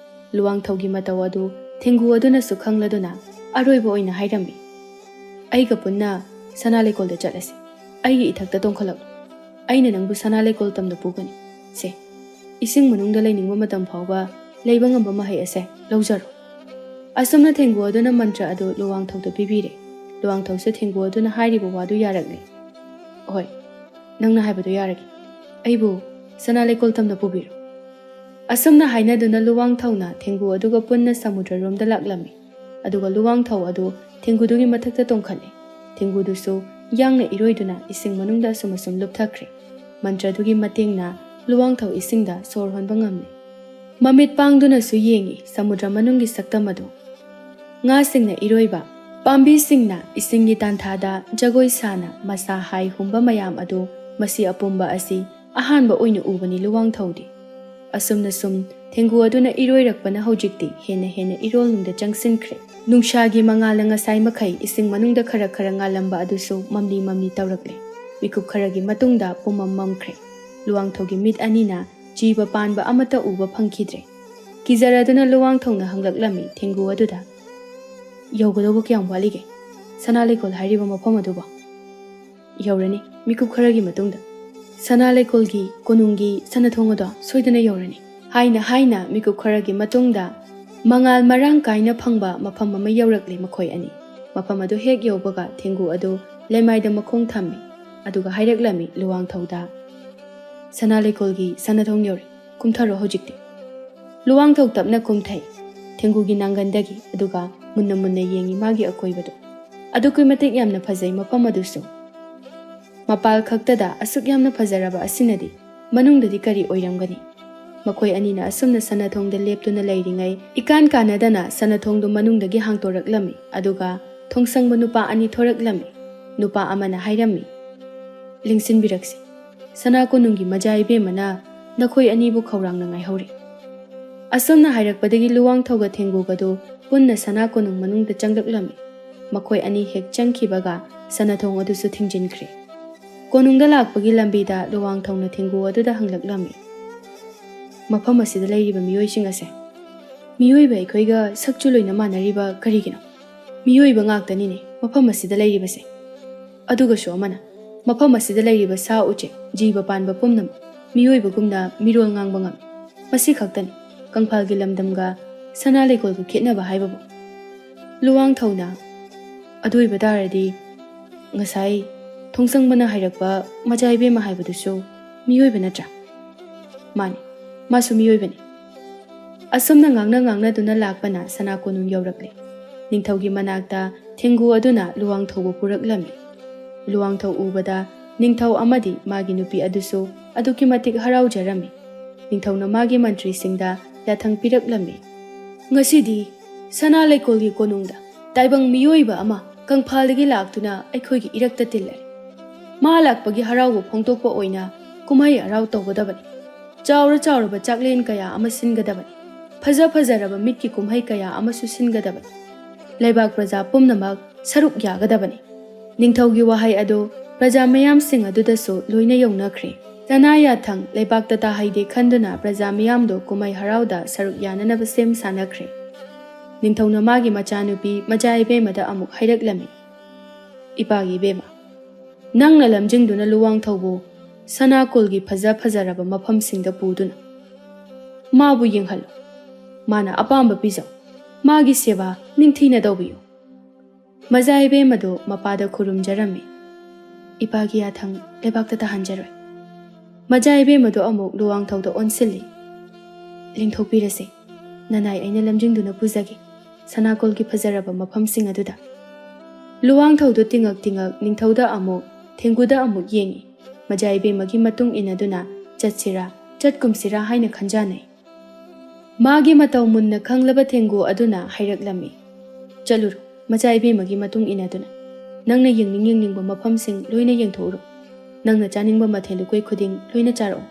ꯂꯨꯋꯥꯡꯊꯧꯒꯤ ꯃꯇꯧ ꯑꯗꯨ ꯊꯦꯡꯒꯨ ꯑꯗꯨꯅꯁꯨ ꯈꯪꯂꯗꯨꯅ ꯑꯔꯣꯏꯕ ꯑꯣꯏꯅ ꯍꯥꯏꯔꯝꯃꯤ, "ꯑꯩꯒ ꯄꯨꯟꯅ ꯁꯅꯥ ꯂꯩꯀꯣꯜꯗ ꯆꯠꯂꯁꯤ꯫ ꯑꯩꯒꯤ ꯏꯊꯛꯇ ꯇꯣꯡꯈꯠꯂꯛꯂꯨ꯫ ꯑꯩꯅ ꯅꯪꯕꯨ ꯁꯅꯥ ꯂꯩꯀꯣꯜ ꯇꯝꯅ ꯄꯨꯒꯅꯤ꯫ ꯁꯦ, ꯏꯁꯤꯡ ꯃꯅꯨꯡꯗ ꯂꯩꯅꯤꯡꯕ ꯃꯇꯝ ꯐꯥꯎꯕ ꯂꯩꯕ ꯉꯝꯕ ꯃꯍꯩ ꯑꯁꯦ ꯂꯧꯖꯔꯣ꯫" ꯑꯁꯨꯝꯅ ꯊꯦꯡꯒꯨ ꯑꯗꯨꯅ ꯃꯟꯇ꯭ꯔ ꯑꯗꯨ ꯂꯨꯋꯥꯡꯊꯧꯗ ꯄꯤꯕꯤꯔꯦ꯫ ꯂꯨꯋꯥꯡꯊꯧꯁꯨ ꯊꯦꯡꯒꯨ ꯑꯗꯨꯅ ꯍꯥꯏꯔꯤꯕ ꯋꯥꯗꯨ ꯌꯥꯔꯛꯂꯦ꯫ "ꯍꯣꯏ, ꯅꯪꯅ ꯍꯥꯏꯕꯗꯨ ꯌꯥꯔꯒꯦ꯫ ꯑꯩꯕꯨ ꯁꯅꯥ ꯂꯩꯀꯣꯜ ꯇꯝꯅ ꯄꯨꯕꯤꯔꯣ꯫" ꯑꯁꯨꯝꯅ ꯍꯥꯏꯅꯗꯨꯅ ꯂꯨꯋꯥꯡꯊꯧꯅ ꯊꯦꯡꯒꯨ ꯑꯗꯨꯒ ꯄꯨꯟꯅ ꯁꯃꯨꯗ꯭ꯔꯔꯣꯝꯗ ꯂꯥꯛꯂꯝꯃꯤ꯫ ꯑꯗꯨꯒ ꯂꯨꯋꯥꯡꯊꯧ ꯑꯗꯨ ꯊꯦꯡꯒꯨꯗꯨꯒꯤ ꯃꯊꯛꯇ ꯇꯣꯡꯈꯠꯂꯤ꯫ ꯊꯦꯡꯒꯨꯗꯨꯁꯨ ꯌꯥꯡꯅ ꯏꯔꯣꯏꯗꯨꯅ ꯏꯁꯤꯡ ꯃꯅꯨꯡꯗ ꯑꯁꯨꯝ ꯑꯁꯨꯝ ꯂꯨꯞꯊꯈ꯭ꯔꯦ꯫ ꯃꯟꯇ꯭ꯔꯗꯨꯒꯤ ꯃꯇꯦꯡꯅ ꯂꯨꯋꯥꯡꯊꯧ ꯏꯁꯤꯡꯗ ꯁꯣꯔ ꯍꯣꯟꯕ ꯉꯝꯂꯦ꯫ ꯃꯃꯤꯠ ꯄꯥꯡꯗꯨꯅꯁꯨ ꯌꯦꯡꯏ ꯁꯃꯨꯗ꯭ꯔ ꯃꯅꯨꯡꯒꯤ ꯁꯛꯇꯝ ꯑꯗꯨ꯫ ꯉꯥꯁꯤꯡꯅ ꯏꯔꯣꯏꯕ, ꯄꯥꯝꯕꯤꯁꯤꯡꯅ ꯏꯁꯤꯡꯒꯤ ꯇꯥꯟꯊꯥꯗ ꯖꯒꯣꯏ ꯁꯥꯅ ꯃꯁꯥ ꯍꯥꯏ ꯍꯨꯝꯕ ꯃꯌꯥꯝ ꯑꯗꯨ, ꯃꯁꯤ ꯑꯄꯨꯝꯕ ꯑꯁꯤ ꯑꯍꯥꯟꯕ ꯑꯣꯏꯅ ꯎꯕꯅꯤ ꯂꯨꯋꯥꯡꯊꯧꯗꯤ꯫ ꯑꯁꯨꯝꯅ ꯁꯨꯝ ꯊꯦꯡꯒꯨ ꯑꯗꯨꯅ ꯏꯔꯣꯏꯔꯛꯄꯅ ꯍꯧꯖꯤꯛꯇꯤ ꯍꯦꯟꯅ ꯍꯦꯟꯅ ꯏꯔꯣꯜꯅꯨꯡꯗ ꯆꯪꯁꯤꯟꯈ꯭ꯔꯦ꯫ ꯅꯨꯡꯁꯥꯒꯤ ꯃꯉꯥꯜꯅ ꯉꯁꯥꯏ ꯃꯈꯩ ꯏꯁꯤꯡ ꯃꯅꯨꯡꯗ ꯈꯔ ꯈꯔ ꯉꯥꯜꯂꯝꯕ ꯑꯗꯨꯁꯨ ꯃꯝꯂꯤ ꯃꯝꯂꯤ ꯇꯧꯔꯛꯂꯦ꯫ ꯃꯤꯀꯨꯞ ꯈꯔꯒꯤ ꯃꯇꯨꯡꯗ ꯄꯨꯝꯃꯝ ꯃꯝꯈ꯭ꯔꯦ꯫ ꯂꯨꯋꯥꯡꯊꯧꯒꯤ ꯃꯤꯠ ꯑꯅꯤꯅ ꯖꯤꯕ ꯄꯥꯟꯕ ꯑꯃꯠꯇ ꯎꯕ ꯐꯪꯈꯤꯗ꯭ꯔꯦ꯫ ꯀꯤꯖꯔꯗꯨꯅ ꯂꯨꯋꯥꯡꯊꯧꯅ ꯍꯪꯂꯛꯂꯝꯃꯤ ꯊꯦꯡꯒꯨ ꯑꯗꯨꯗ, "ꯌꯧꯒꯗꯧꯕ ꯀꯌꯥꯝ ꯋꯥꯠꯂꯤꯒꯦ? ꯁꯅꯥ ꯂꯩꯀꯣꯜ ꯍꯥꯏꯔꯤꯕ ꯃꯐꯝ ꯑꯗꯨꯕꯣ?" "ꯌꯧꯔꯅꯤ, ꯃꯤꯀꯨꯞ ꯈꯔꯒꯤ ꯃꯇꯨꯡꯗ꯫ ꯁꯅꯥ ꯂꯩꯀꯣꯜꯒꯤ ꯀꯣꯅꯨꯡꯒꯤ ꯁꯅꯥꯊꯣꯡ ꯑꯗꯣ ꯁꯣꯏꯗꯅ ꯌꯧꯔꯅꯤ", ꯍꯥꯏꯅ ꯍꯥꯏꯅ ꯃꯤꯀꯨꯞ ꯈꯔꯒꯤ ꯃꯇꯨꯡꯗ ꯃꯉꯥꯜ ꯃꯔꯥꯡ ꯀꯥꯏꯅ ꯐꯪꯕ ꯃꯐꯝ ꯑꯃ ꯌꯧꯔꯛꯂꯦ ꯃꯈꯣꯏ ꯑꯅꯤ꯫ ꯃꯐꯝ ꯑꯗꯨ ꯍꯦꯛ ꯌꯧꯕꯒ ꯊꯦꯡꯒꯨ ꯑꯗꯨ ꯂꯩꯃꯥꯏꯗ ꯃꯈꯣꯡ ꯊꯝꯃꯤ꯫ ꯑꯗꯨꯒ ꯍꯥꯏꯔꯛꯂꯝꯃꯤ ꯂꯨꯋꯥꯡꯊꯧꯗ, "ꯁꯅꯥ ꯂꯩꯀꯣꯜꯒꯤ ꯁꯅꯥꯊꯣꯡ ꯌꯧꯔꯦ, ꯀꯨꯝꯊꯔꯣ ꯍꯧꯖꯤꯛꯇꯤ"꯫ ꯂꯨꯋꯥꯡꯊꯧ ꯇꯞꯅ ꯀꯨꯝꯊꯩ ꯊꯦꯡꯒꯨꯒꯤ ꯅꯥꯡꯒꯟꯗꯒꯤ, ꯑꯗꯨꯒ ꯃꯨꯟꯅ ꯃꯨꯟꯅ ꯌꯦꯡꯉꯤ ꯃꯥꯒꯤ ꯑꯀꯣꯏꯕꯗꯨ꯫ ꯑꯗꯨꯛꯀꯤ ꯃꯇꯤꯛ ꯌꯥꯝꯅ ꯐꯖꯩ ꯃꯐꯝ ꯑꯗꯨꯁꯨ꯫ ꯃꯄꯥꯜ ꯈꯛꯇꯗ ꯑꯁꯨꯛ ꯌꯥꯝꯅ ꯐꯖꯔꯕ ꯑꯁꯤꯅꯗꯤ ꯃꯅꯨꯡꯗꯗꯤ ꯀꯔꯤ ꯑꯣꯏꯔꯝꯒꯅꯤ? ꯃꯈꯣꯏ ꯑꯅꯤꯅ ꯑꯁꯨꯝꯅ ꯁꯅꯥꯊꯣꯡꯗ ꯂꯦꯞꯇꯨꯅ ꯂꯩꯔꯤꯉꯩ, ꯏꯀꯥꯟ ꯀꯥꯟꯅꯗꯅ ꯁꯅꯥꯊꯣꯡꯗꯨ ꯃꯅꯨꯡꯗꯒꯤ ꯍꯥꯡꯇꯣꯔꯛꯂꯝꯃꯤ, ꯑꯗꯨꯒ ꯊꯣꯡꯁꯪꯕ ꯅꯨꯄꯥ ꯑꯅꯤ ꯊꯣꯔꯛꯂꯝꯃꯤ꯫ ꯅꯨꯄꯥ ꯑꯃꯅ ꯍꯥꯏꯔꯝꯃꯤ, "ꯂꯦꯡꯁꯤꯟꯕꯤꯔꯛꯁꯤ, ꯁꯅꯥ ꯀꯣꯅꯨꯡꯒꯤ ꯃꯖꯥ ꯏꯕꯦꯝꯃꯅ ꯅꯈꯣꯏ ꯑꯅꯤꯕꯨ ꯈꯧꯔꯥꯡꯅ ꯉꯥꯏꯍꯧꯔꯤ"꯫ ꯑꯁꯨꯝꯅ ꯍꯥꯏꯔꯛꯄꯗꯒꯤ ꯂꯨꯋꯥꯡꯊꯧꯒ ꯊꯦꯡꯒꯨꯒꯗꯨ ꯄꯨꯟꯅ ꯁꯅꯥ ꯀꯣꯅꯨꯡ ꯃꯅꯨꯡꯗ ꯆꯪꯂꯛꯂꯝꯃꯤ꯫ ꯃꯈꯣꯏ ꯑꯅꯤ ꯍꯦꯛ ꯆꯪꯈꯤꯕꯒ ꯁꯅꯥꯊꯣꯡ ꯑꯗꯨꯁꯨ ꯊꯤꯡꯖꯤꯟꯈ꯭ꯔꯦ꯫ ꯀꯣꯅꯨꯡꯗ ꯂꯥꯛꯄꯒꯤ ꯂꯝꯕꯤꯗ ꯂꯨꯋꯥꯡꯊꯧꯅ ꯊꯦꯡꯒꯨ ꯑꯗꯨꯗ ꯍꯪꯂꯛꯂꯝꯃꯤ, "ꯃꯐꯝ ꯑꯁꯤꯗ ꯂꯩꯔꯤꯕ ꯃꯤꯑꯣꯏꯁꯤꯡ ꯑꯁꯦ ꯃꯤꯑꯣꯏꯕ ꯑꯩꯈꯣꯏꯒ ꯁꯛꯁꯨ ꯂꯣꯏꯅ ꯃꯥꯟꯅꯔꯤꯕ ꯀꯔꯤꯒꯤꯅꯣ? ꯃꯤꯑꯣꯏꯕ ꯉꯥꯛꯇꯅꯤꯅꯦ ꯃꯐꯝ ꯑꯁꯤꯗ ꯂꯩꯔꯤꯕꯁꯦ"꯫ ꯑꯗꯨꯒꯁꯨ ꯑꯃꯅ, "ꯃꯐꯝ ꯑꯁꯤꯗ ꯂꯩꯔꯤꯕ ꯁꯥ ꯎꯆꯦꯛ, ꯖꯤꯕ ꯄꯥꯟꯕ ꯄꯨꯝꯅꯃꯛ ꯃꯤꯑꯣꯏꯕꯒꯨꯝꯅ ꯃꯤꯔꯣꯜ ꯉꯥꯡꯕ ꯉꯝꯃꯤ꯫ ꯃꯁꯤ ꯈꯛꯇꯅꯤ ꯀꯪꯐꯥꯜꯒꯤ ꯂꯝꯗꯝꯒ ꯁꯅꯥ ꯂꯩꯀꯣꯜꯒ ꯈꯦꯠꯅꯕ ꯍꯥꯏꯕꯕꯨ"꯫ ꯂꯨꯋꯥꯡꯊꯧꯅ, "ꯑꯗꯨ ꯑꯣꯏꯕ ꯇꯥꯔꯗꯤ ꯉꯁꯥꯏ ꯊꯣꯡꯁꯪꯕꯅ ꯍꯥꯏꯔꯛꯄ ꯃꯖꯥ ꯏꯕꯦꯝꯃ ꯍꯥꯏꯕꯗꯨꯁꯨ ꯃꯤꯑꯣꯏꯕ ꯅꯠꯇ꯭ꯔꯥ?" "ꯃꯥꯅꯤ, ꯃꯥꯁꯨ ꯃꯤꯑꯣꯏꯕꯅꯤ"꯫ ꯑꯁꯨꯝꯅ ꯉꯥꯡꯅ ꯉꯥꯡꯅꯗꯨꯅ ꯂꯥꯛꯄꯅ ꯁꯅꯥ ꯀꯣꯅꯨꯡ ꯌꯧꯔꯛꯂꯦ꯫ ꯅꯤꯡꯊꯧꯒꯤ ꯃꯅꯥꯛꯇ ꯊꯦꯡꯒꯨ ꯑꯗꯨꯅ ꯂꯨꯋꯥꯡꯊꯧꯕꯨ ꯄꯨꯔꯛꯂꯝꯃꯤ꯫ ꯂꯨꯋꯥꯡꯊꯧ ꯎꯕꯗ ꯅꯤꯡꯊꯧ ꯑꯃꯗꯤ ꯃꯥꯒꯤ ꯅꯨꯄꯤ ꯑꯗꯨꯁꯨ ꯑꯗꯨꯛꯀꯤ ꯃꯇꯤꯛ ꯍꯔꯥꯎꯖꯔꯝꯃꯤ꯫ ꯅꯤꯡꯊꯧꯅ ꯃꯥꯒꯤ ꯃꯟꯇ꯭ꯔꯤꯁꯤꯡꯗ ꯌꯥꯊꯪ ꯄꯤꯔꯛꯂꯝꯃꯤ, "ꯉꯁꯤꯗꯤ ꯁꯅꯥ ꯂꯩꯀꯣꯜꯒꯤ ꯀꯣꯅꯨꯡꯗ ꯇꯥꯏꯕꯪ ꯃꯤꯑꯣꯏꯕ ꯑꯃ ꯀꯪꯐꯥꯜꯗꯒꯤ ꯂꯥꯛꯇꯨꯅ ꯑꯩꯈꯣꯏꯒꯤ ꯏꯔꯛꯇ ꯇꯤꯜꯂꯔꯦ꯫ ꯃꯥ ꯂꯥꯛꯄꯒꯤ ꯍꯔꯥꯎꯕ ꯐꯣꯡꯗꯣꯛꯄ ꯑꯣꯏꯅ ꯀꯨꯝꯍꯩ ꯍꯔꯥꯎ ꯇꯧꯒꯗꯕꯅꯤ꯫ ꯆꯥꯎꯔ ꯆꯥꯎꯔꯕ ꯆꯥꯛꯂꯦꯟ ꯀꯌꯥ ꯑꯃ ꯁꯤꯟꯒꯗꯕꯅꯤ꯫ ꯐꯖ ꯐꯖꯔꯕ ꯃꯤꯠꯀꯤ ꯀꯨꯝꯍꯩ ꯀꯌꯥ ꯑꯃꯁꯨ ꯁꯤꯟꯒꯗꯕꯅꯤ꯫ ꯂꯩꯕꯥꯛ ꯄ꯭ꯔꯖꯥ ꯄꯨꯝꯅꯃꯛ ꯁꯔꯨꯛ ꯌꯥꯒꯗꯕꯅꯤ꯫ ꯅꯤꯡꯊꯧꯒꯤ ꯋꯥꯍꯩ ꯑꯗꯨ ꯄ꯭ꯔꯖꯥ ꯃꯌꯥꯝꯁꯤꯡ ꯑꯗꯨꯗꯁꯨ ꯂꯣꯏꯅ ꯌꯧꯅꯈ꯭ꯔꯦ꯫ ꯁꯅꯥ ꯌꯥꯊꯪ ꯂꯩꯕꯥꯛꯇ ꯇꯥꯍꯩꯗꯦ ꯈꯟꯗꯨꯅ ꯄ꯭ꯔꯖꯥ ꯃꯤꯌꯥꯝꯗꯣ ꯀꯨꯝꯍꯩ ꯍꯔꯥꯎꯗ ꯁꯔꯨꯛ ꯌꯥꯅꯅꯕ ꯁꯦꯝ ꯁꯥꯅꯈ꯭ꯔꯦ꯫ ꯅꯤꯡꯊꯧꯅ ꯃꯥꯒꯤ ꯃꯆꯥꯅꯨꯄꯤ ꯃꯆꯥ ꯏꯕꯦꯝꯃꯗ ꯑꯃꯨꯛ ꯍꯥꯏꯔꯛꯂꯝꯃꯤ, "ꯏꯄꯥꯒꯤ ꯏꯕꯦꯝꯃ, ꯅꯪꯅ ꯂꯝꯖꯤꯡꯗꯨꯅ ꯂꯨꯋꯥꯡꯊꯧꯕꯨ ꯁꯅꯥꯀꯣꯜꯒꯤ ꯐꯖ ꯐꯖꯔꯕ ꯃꯐꯝꯁꯤꯡꯗ ꯄꯨꯗꯨꯅ ꯃꯥꯕꯨ ꯌꯦꯡꯍꯜꯂꯨ꯫ ꯃꯥꯅ ꯑꯄꯥꯝꯕ ꯄꯤꯖꯧ꯫ ꯃꯥꯒꯤ ꯁꯦꯕꯥ ꯅꯤꯡꯊꯤꯅ ꯇꯧꯕꯤꯌꯨ꯫" ꯃꯖꯥ ꯏꯕꯦꯝꯃꯗꯨ ꯃꯄꯥꯗ ꯈꯨꯔꯨꯝꯖꯔꯝꯃꯤ꯫ "ꯏꯄꯥꯒꯤ ꯌꯥꯊꯪ ꯂꯩꯕꯥꯛꯇ ꯇꯥꯍꯟꯖꯔꯣꯏ꯫" ꯃꯖꯥ ꯏꯕꯦꯝꯃꯗꯨ ꯑꯃꯨꯛ ꯂꯨꯋꯥꯡꯊꯧꯗ ꯑꯣꯟꯁꯤꯜꯂꯤ꯫ "ꯂꯦꯡꯊꯣꯛꯄꯤꯔꯁꯤ꯫ ꯅꯅꯥꯏ ꯑꯩꯅ ꯂꯝꯖꯤꯡꯗꯨꯅ ꯄꯨꯖꯒꯦ ꯁꯅꯥꯀꯣꯜꯒꯤ ꯐꯖꯔꯕ ꯃꯐꯝꯁꯤꯡ ꯑꯗꯨꯗ꯫" ꯂꯨꯋꯥꯡꯊꯧꯗꯨ ꯇꯤꯉꯛ ꯇꯤꯉꯛ ꯅꯤꯡꯊꯧꯗ ꯑꯃꯨꯛ, ꯊꯦꯡꯒꯨꯗ ꯑꯃꯨꯛ ꯌꯦꯡꯏ꯫ ꯃꯖꯥ ꯏꯕꯦꯝꯃꯒꯤ ꯃꯇꯨꯡ ꯏꯟꯅꯗꯨꯅ ꯆꯠꯁꯤꯔꯥ, ꯆꯠꯀꯨꯝꯁꯤꯔꯥ ꯍꯥꯏꯅ ꯈꯟꯖꯥꯅꯩ꯫ ꯃꯥꯒꯤ ꯃꯇꯧ ꯃꯨꯟꯅ ꯈꯪꯂꯕ ꯊꯦꯡꯒꯨ ꯑꯗꯨꯅ ꯍꯥꯏꯔꯛꯂꯝꯃꯤ, "ꯆꯠꯂꯨꯔꯣ, ꯃꯆꯥ ꯏꯕꯦꯝꯃꯒꯤ ꯃꯇꯨꯡ ꯏꯟꯅꯗꯨꯅ꯫ ꯅꯪꯅ ꯌꯦꯡꯅꯤꯡ ꯌꯦꯡꯅꯤꯡꯕ ꯃꯐꯝꯁꯤꯡ ꯂꯣꯏꯅ ꯌꯦꯡꯊꯣꯛꯎꯔꯣ꯫ ꯅꯪꯅ ꯆꯥꯅꯤꯡꯕ ꯃꯊꯦꯜ ꯂꯨꯀꯣꯏ ꯈꯨꯗꯤꯡ ꯂꯣꯏꯅ ꯆꯥꯔꯛꯑꯣ꯫"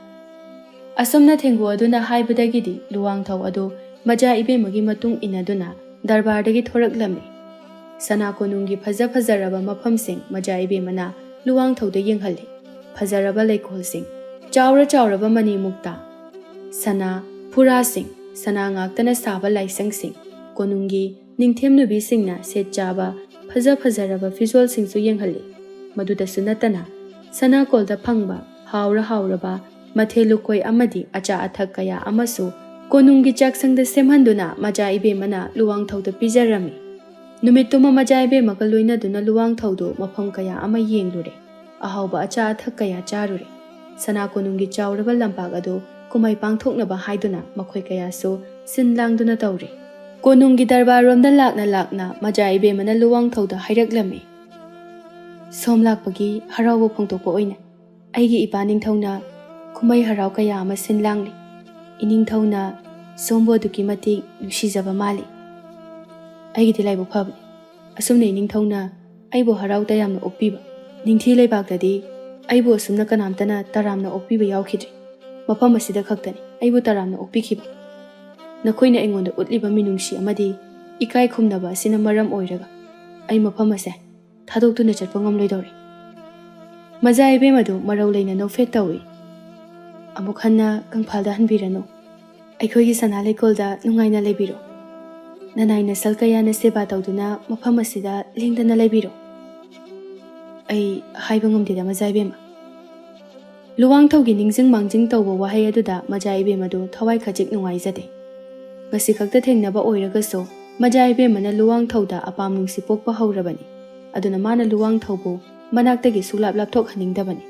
ꯑꯁꯨꯝꯅ ꯊꯦꯡꯒꯨ ꯑꯗꯨꯅ ꯍꯥꯏꯕꯗꯒꯤꯗꯤ ꯂꯨꯋꯥꯡꯊꯧ ꯑꯗꯨ ꯃꯆꯥ ꯏꯕꯦꯝꯃꯒꯤ ꯃꯇꯨꯡ ꯏꯟꯅꯗꯨꯅ ꯗꯔꯕꯥꯔꯗꯒꯤ ꯊꯣꯔꯛꯂꯝꯃꯤ꯫ ꯁꯅꯥ ꯀꯣꯅꯨꯡꯒꯤ ꯐꯖ ꯐꯖꯔꯕ ꯃꯐꯝꯁꯤꯡ ꯃꯆꯥ ꯏꯕꯦꯝꯃꯅ ꯂꯨꯋꯥꯡꯊꯧꯗ ꯌꯦꯡꯍꯜꯂꯤ꯫ ꯐꯖꯔꯕ ꯂꯩꯀꯣꯜꯁꯤꯡ, ꯆꯥꯎꯔ ꯆꯥꯎꯔꯕ ꯃꯅꯤ ꯃꯨꯛꯇꯥ, ꯁꯅꯥ ꯐꯨꯔꯥꯁꯤꯡ, ꯁꯅꯥ ꯉꯥꯛꯇꯅ ꯁꯥꯕ ꯂꯥꯏꯁꯪꯁꯤꯡ, ꯀꯣꯅꯨꯡꯒꯤ ꯅꯤꯡꯊꯦꯝ ꯅꯨꯄꯤꯁꯤꯡꯅ ꯁꯦꯠ ꯆꯥꯕ ꯐꯖ ꯐꯖꯔꯕ ꯐꯤꯖꯣꯜꯁꯤꯡꯁꯨ ꯌꯦꯡꯍꯜꯂꯤ꯫ ꯃꯗꯨꯗꯁꯨ ꯅꯠꯇꯅ ꯁꯅꯥꯀꯣꯜꯗ ꯐꯪꯕ ꯍꯥꯎꯔ ꯍꯥꯎꯔꯕ ꯃꯊꯦꯜ ꯂꯨꯀꯣꯏ ꯑꯃꯗꯤ ꯑꯆꯥ ꯑꯊꯛ ꯀꯌꯥ ꯑꯃꯁꯨ ꯀꯣꯅꯨꯡꯒꯤ ꯆꯥꯛꯁꯪꯗ ꯁꯦꯝꯍꯟꯗꯨꯅ ꯃꯆꯥ ꯏꯕꯦꯝꯃꯅ ꯂꯨꯋꯥꯡꯊꯧꯗ ꯄꯤꯖꯔꯝꯃꯤ꯫ ꯅꯨꯃꯤꯠꯇꯨꯃ ꯃꯆꯥ ꯏꯕꯦꯝꯃꯒ ꯂꯣꯏꯅꯗꯨꯅ ꯂꯨꯋꯥꯡꯊꯧꯗꯨ ꯃꯐꯝ ꯀꯌꯥ ꯑꯃ ꯌꯦꯡꯂꯨꯔꯦ꯫ ꯑꯍꯥꯎꯕ ꯑꯆꯥ ꯑꯊꯛ ꯀꯌꯥ ꯆꯥꯔꯨꯔꯦ꯫ ꯁꯅꯥ ꯀꯣꯅꯨꯡꯒꯤ ꯆꯥꯎꯔꯕ ꯂꯝꯄꯥꯛ ꯑꯗꯨ ꯀꯨꯝꯍꯩ ꯄꯥꯡꯊꯣꯛꯅꯕ ꯍꯥꯏꯗꯨꯅ ꯃꯈꯣꯏ ꯀꯌꯥꯁꯨ ꯁꯤꯟ ꯂꯥꯡꯗꯨꯅ ꯇꯧꯔꯦ꯫ ꯀꯣꯅꯨꯡꯒꯤ ꯗꯔꯕꯥꯔꯔꯣꯝꯗ ꯂꯥꯛꯅ ꯂꯥꯛꯅ ꯃꯆꯥ ꯏꯕꯦꯝꯃꯅ ꯂꯨꯋꯥꯡꯊꯧꯗ ꯍꯥꯏꯔꯛꯂꯝꯃꯤ, "ꯁꯣꯝ ꯂꯥꯛꯄꯒꯤ ꯍꯔꯥꯎꯕ ꯐꯣꯡꯗꯣꯛꯄ ꯑꯣꯏꯅ ꯑꯩꯒꯤ ꯏꯄꯥ ꯅꯤꯡꯊꯧꯅ ꯀꯨꯝꯍꯩ ꯍꯔꯥꯎ ꯀꯌꯥ ꯑꯃ ꯁꯤꯟ ꯂꯥꯡꯂꯤ꯫ ꯏꯅꯤꯡꯊꯧꯅ ꯁꯣꯝꯕꯨ ꯑꯗꯨꯛꯀꯤ ꯃꯇꯤꯛ ꯅꯨꯡꯁꯤꯖꯕ ꯃꯥꯜꯂꯤ꯫ ꯑꯩꯒꯤꯗꯤ ꯂꯥꯏꯕꯛ ꯐꯕꯅꯤ꯫ ꯑꯁꯨꯝꯅ ꯏꯅꯤꯡꯊꯧꯅ ꯑꯩꯕꯨ ꯍꯔꯥꯎ ꯇꯌꯥꯝꯅ ꯑꯣꯛꯄꯤꯕ꯫ ꯅꯤꯡꯊꯤ ꯂꯩꯕꯥꯛꯇꯗꯤ ꯑꯩꯕꯨ ꯑꯁꯨꯝꯅ ꯀꯅꯥꯝꯇꯅ ꯇꯔꯥꯝꯅ ꯑꯣꯛꯄꯤꯕ ꯌꯥꯎꯈꯤꯗ꯭ꯔꯤ꯫ ꯃꯐꯝ ꯑꯁꯤꯗ ꯈꯛꯇꯅꯤ ꯑꯩꯕꯨ ꯇꯔꯥꯝꯅ ꯑꯣꯛꯄꯤꯈꯤꯕ꯫ ꯅꯈꯣꯏꯅ ꯑꯩꯉꯣꯟꯗ ꯎꯠꯂꯤꯕ ꯃꯤꯅꯨꯡꯁꯤ ꯑꯃꯗꯤ ꯏꯀꯥꯏ ꯈꯨꯝꯅꯕ ꯑꯁꯤꯅ ꯃꯔꯝ ꯑꯣꯏꯔꯒ ꯑꯩ ꯃꯐꯝ ꯑꯁꯦ ꯊꯥꯗꯣꯛꯇꯨꯅ ꯆꯠꯄ ꯉꯝꯂꯣꯏꯗꯧꯔꯦ꯫ ꯃꯖꯥ ꯏꯕꯦꯝ ꯑꯗꯨ ꯃꯔꯧ ꯂꯩꯅ ꯅꯣꯛꯐꯦꯠ ꯇꯧꯏ꯫ ꯑꯃꯨꯛ ꯍꯟꯅ ꯀꯪꯐꯥꯜꯗ ꯍꯟꯕꯤꯔꯅꯨ꯫ ꯑꯩꯈꯣꯏꯒꯤ ꯁꯅꯥ ꯂꯩꯀꯣꯜꯗ ꯅꯨꯡꯉꯥꯏꯅ ꯂꯩꯕꯤꯔꯣ꯫ ꯅꯅꯥꯏ ꯅꯁꯜ ꯀꯌꯥꯅ ꯁꯦꯕꯥ ꯇꯧꯗꯨꯅ ꯃꯐꯝ ꯑꯁꯤꯗ ꯂꯦꯡꯗꯅ ꯂꯩꯕꯤꯔꯣ꯫ ꯑꯩ ꯍꯥꯏꯕ ꯉꯝꯗꯦꯗ ꯃꯖꯥ ꯏꯕꯦꯝꯃ꯫ ꯂꯨꯋꯥꯡꯊꯧꯒꯤ ꯅꯤꯡꯖꯤꯡ ꯃꯥꯡꯖꯤꯡ ꯇꯧꯕ ꯋꯥꯍꯩ ꯑꯗꯨꯗ ꯃꯖꯥ ꯏꯕꯦꯝ ꯑꯗꯨ ꯊꯋꯥꯏ ꯈꯖꯤꯛ ꯅꯨꯡꯉꯥꯏꯖꯗꯦ꯫ ꯉꯁꯤ ꯈꯛꯇ ꯊꯦꯡꯅꯕ ꯑꯣꯏꯔꯒꯁꯨ ꯃꯖꯥ ꯏꯕꯦꯝꯃꯅ ꯂꯨꯋꯥꯡꯊꯧꯗ ꯑꯄꯥꯝ ꯅꯨꯡꯁꯤ ꯄꯣꯛꯄ ꯍꯧꯔꯕꯅꯤ꯫ ꯑꯗꯨꯅ ꯃꯥꯅ ꯂꯨꯋꯥꯡꯊꯧꯕꯨ ꯃꯅꯥꯛꯇꯒꯤ ꯁꯨꯛꯂꯥꯞ ꯂꯥꯞꯊꯣꯛꯍꯟꯅꯤꯡꯗꯕꯅꯤ꯫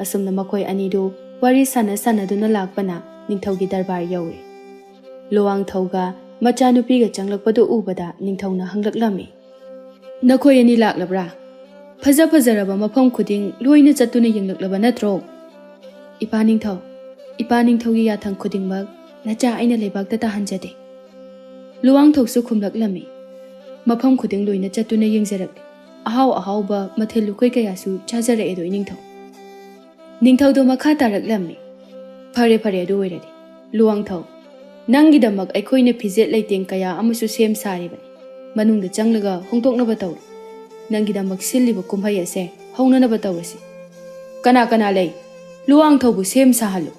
ꯑꯁꯨꯝꯅ ꯃꯈꯣꯏ ꯑꯅꯤꯗꯨ ꯋꯥꯔꯤ ꯁꯥꯟꯅ ꯁꯥꯟꯅꯗꯨꯅ ꯂꯥꯛꯄꯅ ꯅꯤꯡꯊꯧꯒꯤ ꯗꯔꯕꯥꯔ ꯌꯧꯔꯦ꯫ ꯂꯨꯋꯥꯡꯊꯧꯒ ꯃꯆꯥꯅꯨꯄꯤꯒ ꯆꯪꯂꯛꯄꯗꯨ ꯎꯕꯗ ꯅꯤꯡꯊꯧꯅ ꯍꯪꯂꯛꯂꯝꯃꯤ, "ꯅꯈꯣꯏ ꯑꯅꯤ ꯂꯥꯛꯂꯕ꯭ꯔꯥ? ꯐꯖ ꯐꯖꯔꯕ ꯃꯐꯝ ꯈꯨꯗꯤꯡ ꯂꯣꯏꯅ ꯆꯠꯇꯨꯅ ꯌꯦꯡꯂꯛꯂꯕ ꯅꯠꯇ꯭ꯔꯣ?" "ꯏꯄꯥ ꯅꯤꯡꯊꯧ, ꯏꯄꯥ ꯅꯤꯡꯊꯧꯒꯤ ꯌꯥꯊꯪ ꯈꯨꯗꯤꯡꯃꯛ ꯅꯆꯥ ꯑꯩꯅ ꯂꯩꯕꯥꯛꯇ ꯇꯥꯍꯟꯖꯗꯦ꯫" ꯂꯨꯋꯥꯡꯊꯧꯁꯨ ꯈꯨꯝꯂꯛꯂꯝꯃꯤ, "ꯃꯐꯝ ꯈꯨꯗꯤꯡ ꯂꯣꯏꯅ ꯆꯠꯇꯨꯅ ꯌꯦꯡꯖꯔꯛꯂꯦ꯫ ꯑꯍꯥꯎ ꯑꯍꯥꯎꯕ ꯃꯊꯦꯜ ꯂꯨꯀꯣꯏ ꯀꯌꯥꯁꯨ ꯆꯥꯖꯔꯛꯑꯦꯗꯣ ꯏꯅꯤꯡꯊꯧ꯫" ꯅꯤꯡꯊꯧꯗꯣ ꯃꯈꯥ ꯇꯥꯔꯛꯂꯝꯃꯤ, "ꯐꯔꯦ ꯐꯔꯦ, ꯑꯗꯨ ꯑꯣꯏꯔꯗꯤ ꯂꯨꯋꯥꯡꯊꯧ, ꯅꯪꯒꯤꯗꯃꯛ ꯑꯩꯈꯣꯏꯅ ꯐꯤꯖꯦꯠ ꯂꯩꯇꯦꯡ ꯀꯌꯥ ꯑꯃꯁꯨ ꯁꯦꯝ ꯁꯥꯔꯤꯕꯅꯤ꯫ ꯃꯅꯨꯡꯗ ꯆꯪꯂꯒ ꯍꯣꯡꯗꯣꯛꯅꯕ ꯇꯧꯔꯨ꯫ ꯅꯪꯒꯤꯗꯃꯛ ꯁꯤꯜꯂꯤꯕ ꯀꯨꯝꯍꯩ ꯑꯁꯦ ꯍꯧꯅꯅꯕ ꯇꯧꯔꯁꯤ꯫ ꯀꯅꯥ ꯀꯅꯥ ꯂꯩ? ꯂꯨꯋꯥꯡꯊꯧꯕꯨ ꯁꯦꯝ ꯁꯥꯍꯜꯂꯨ꯫"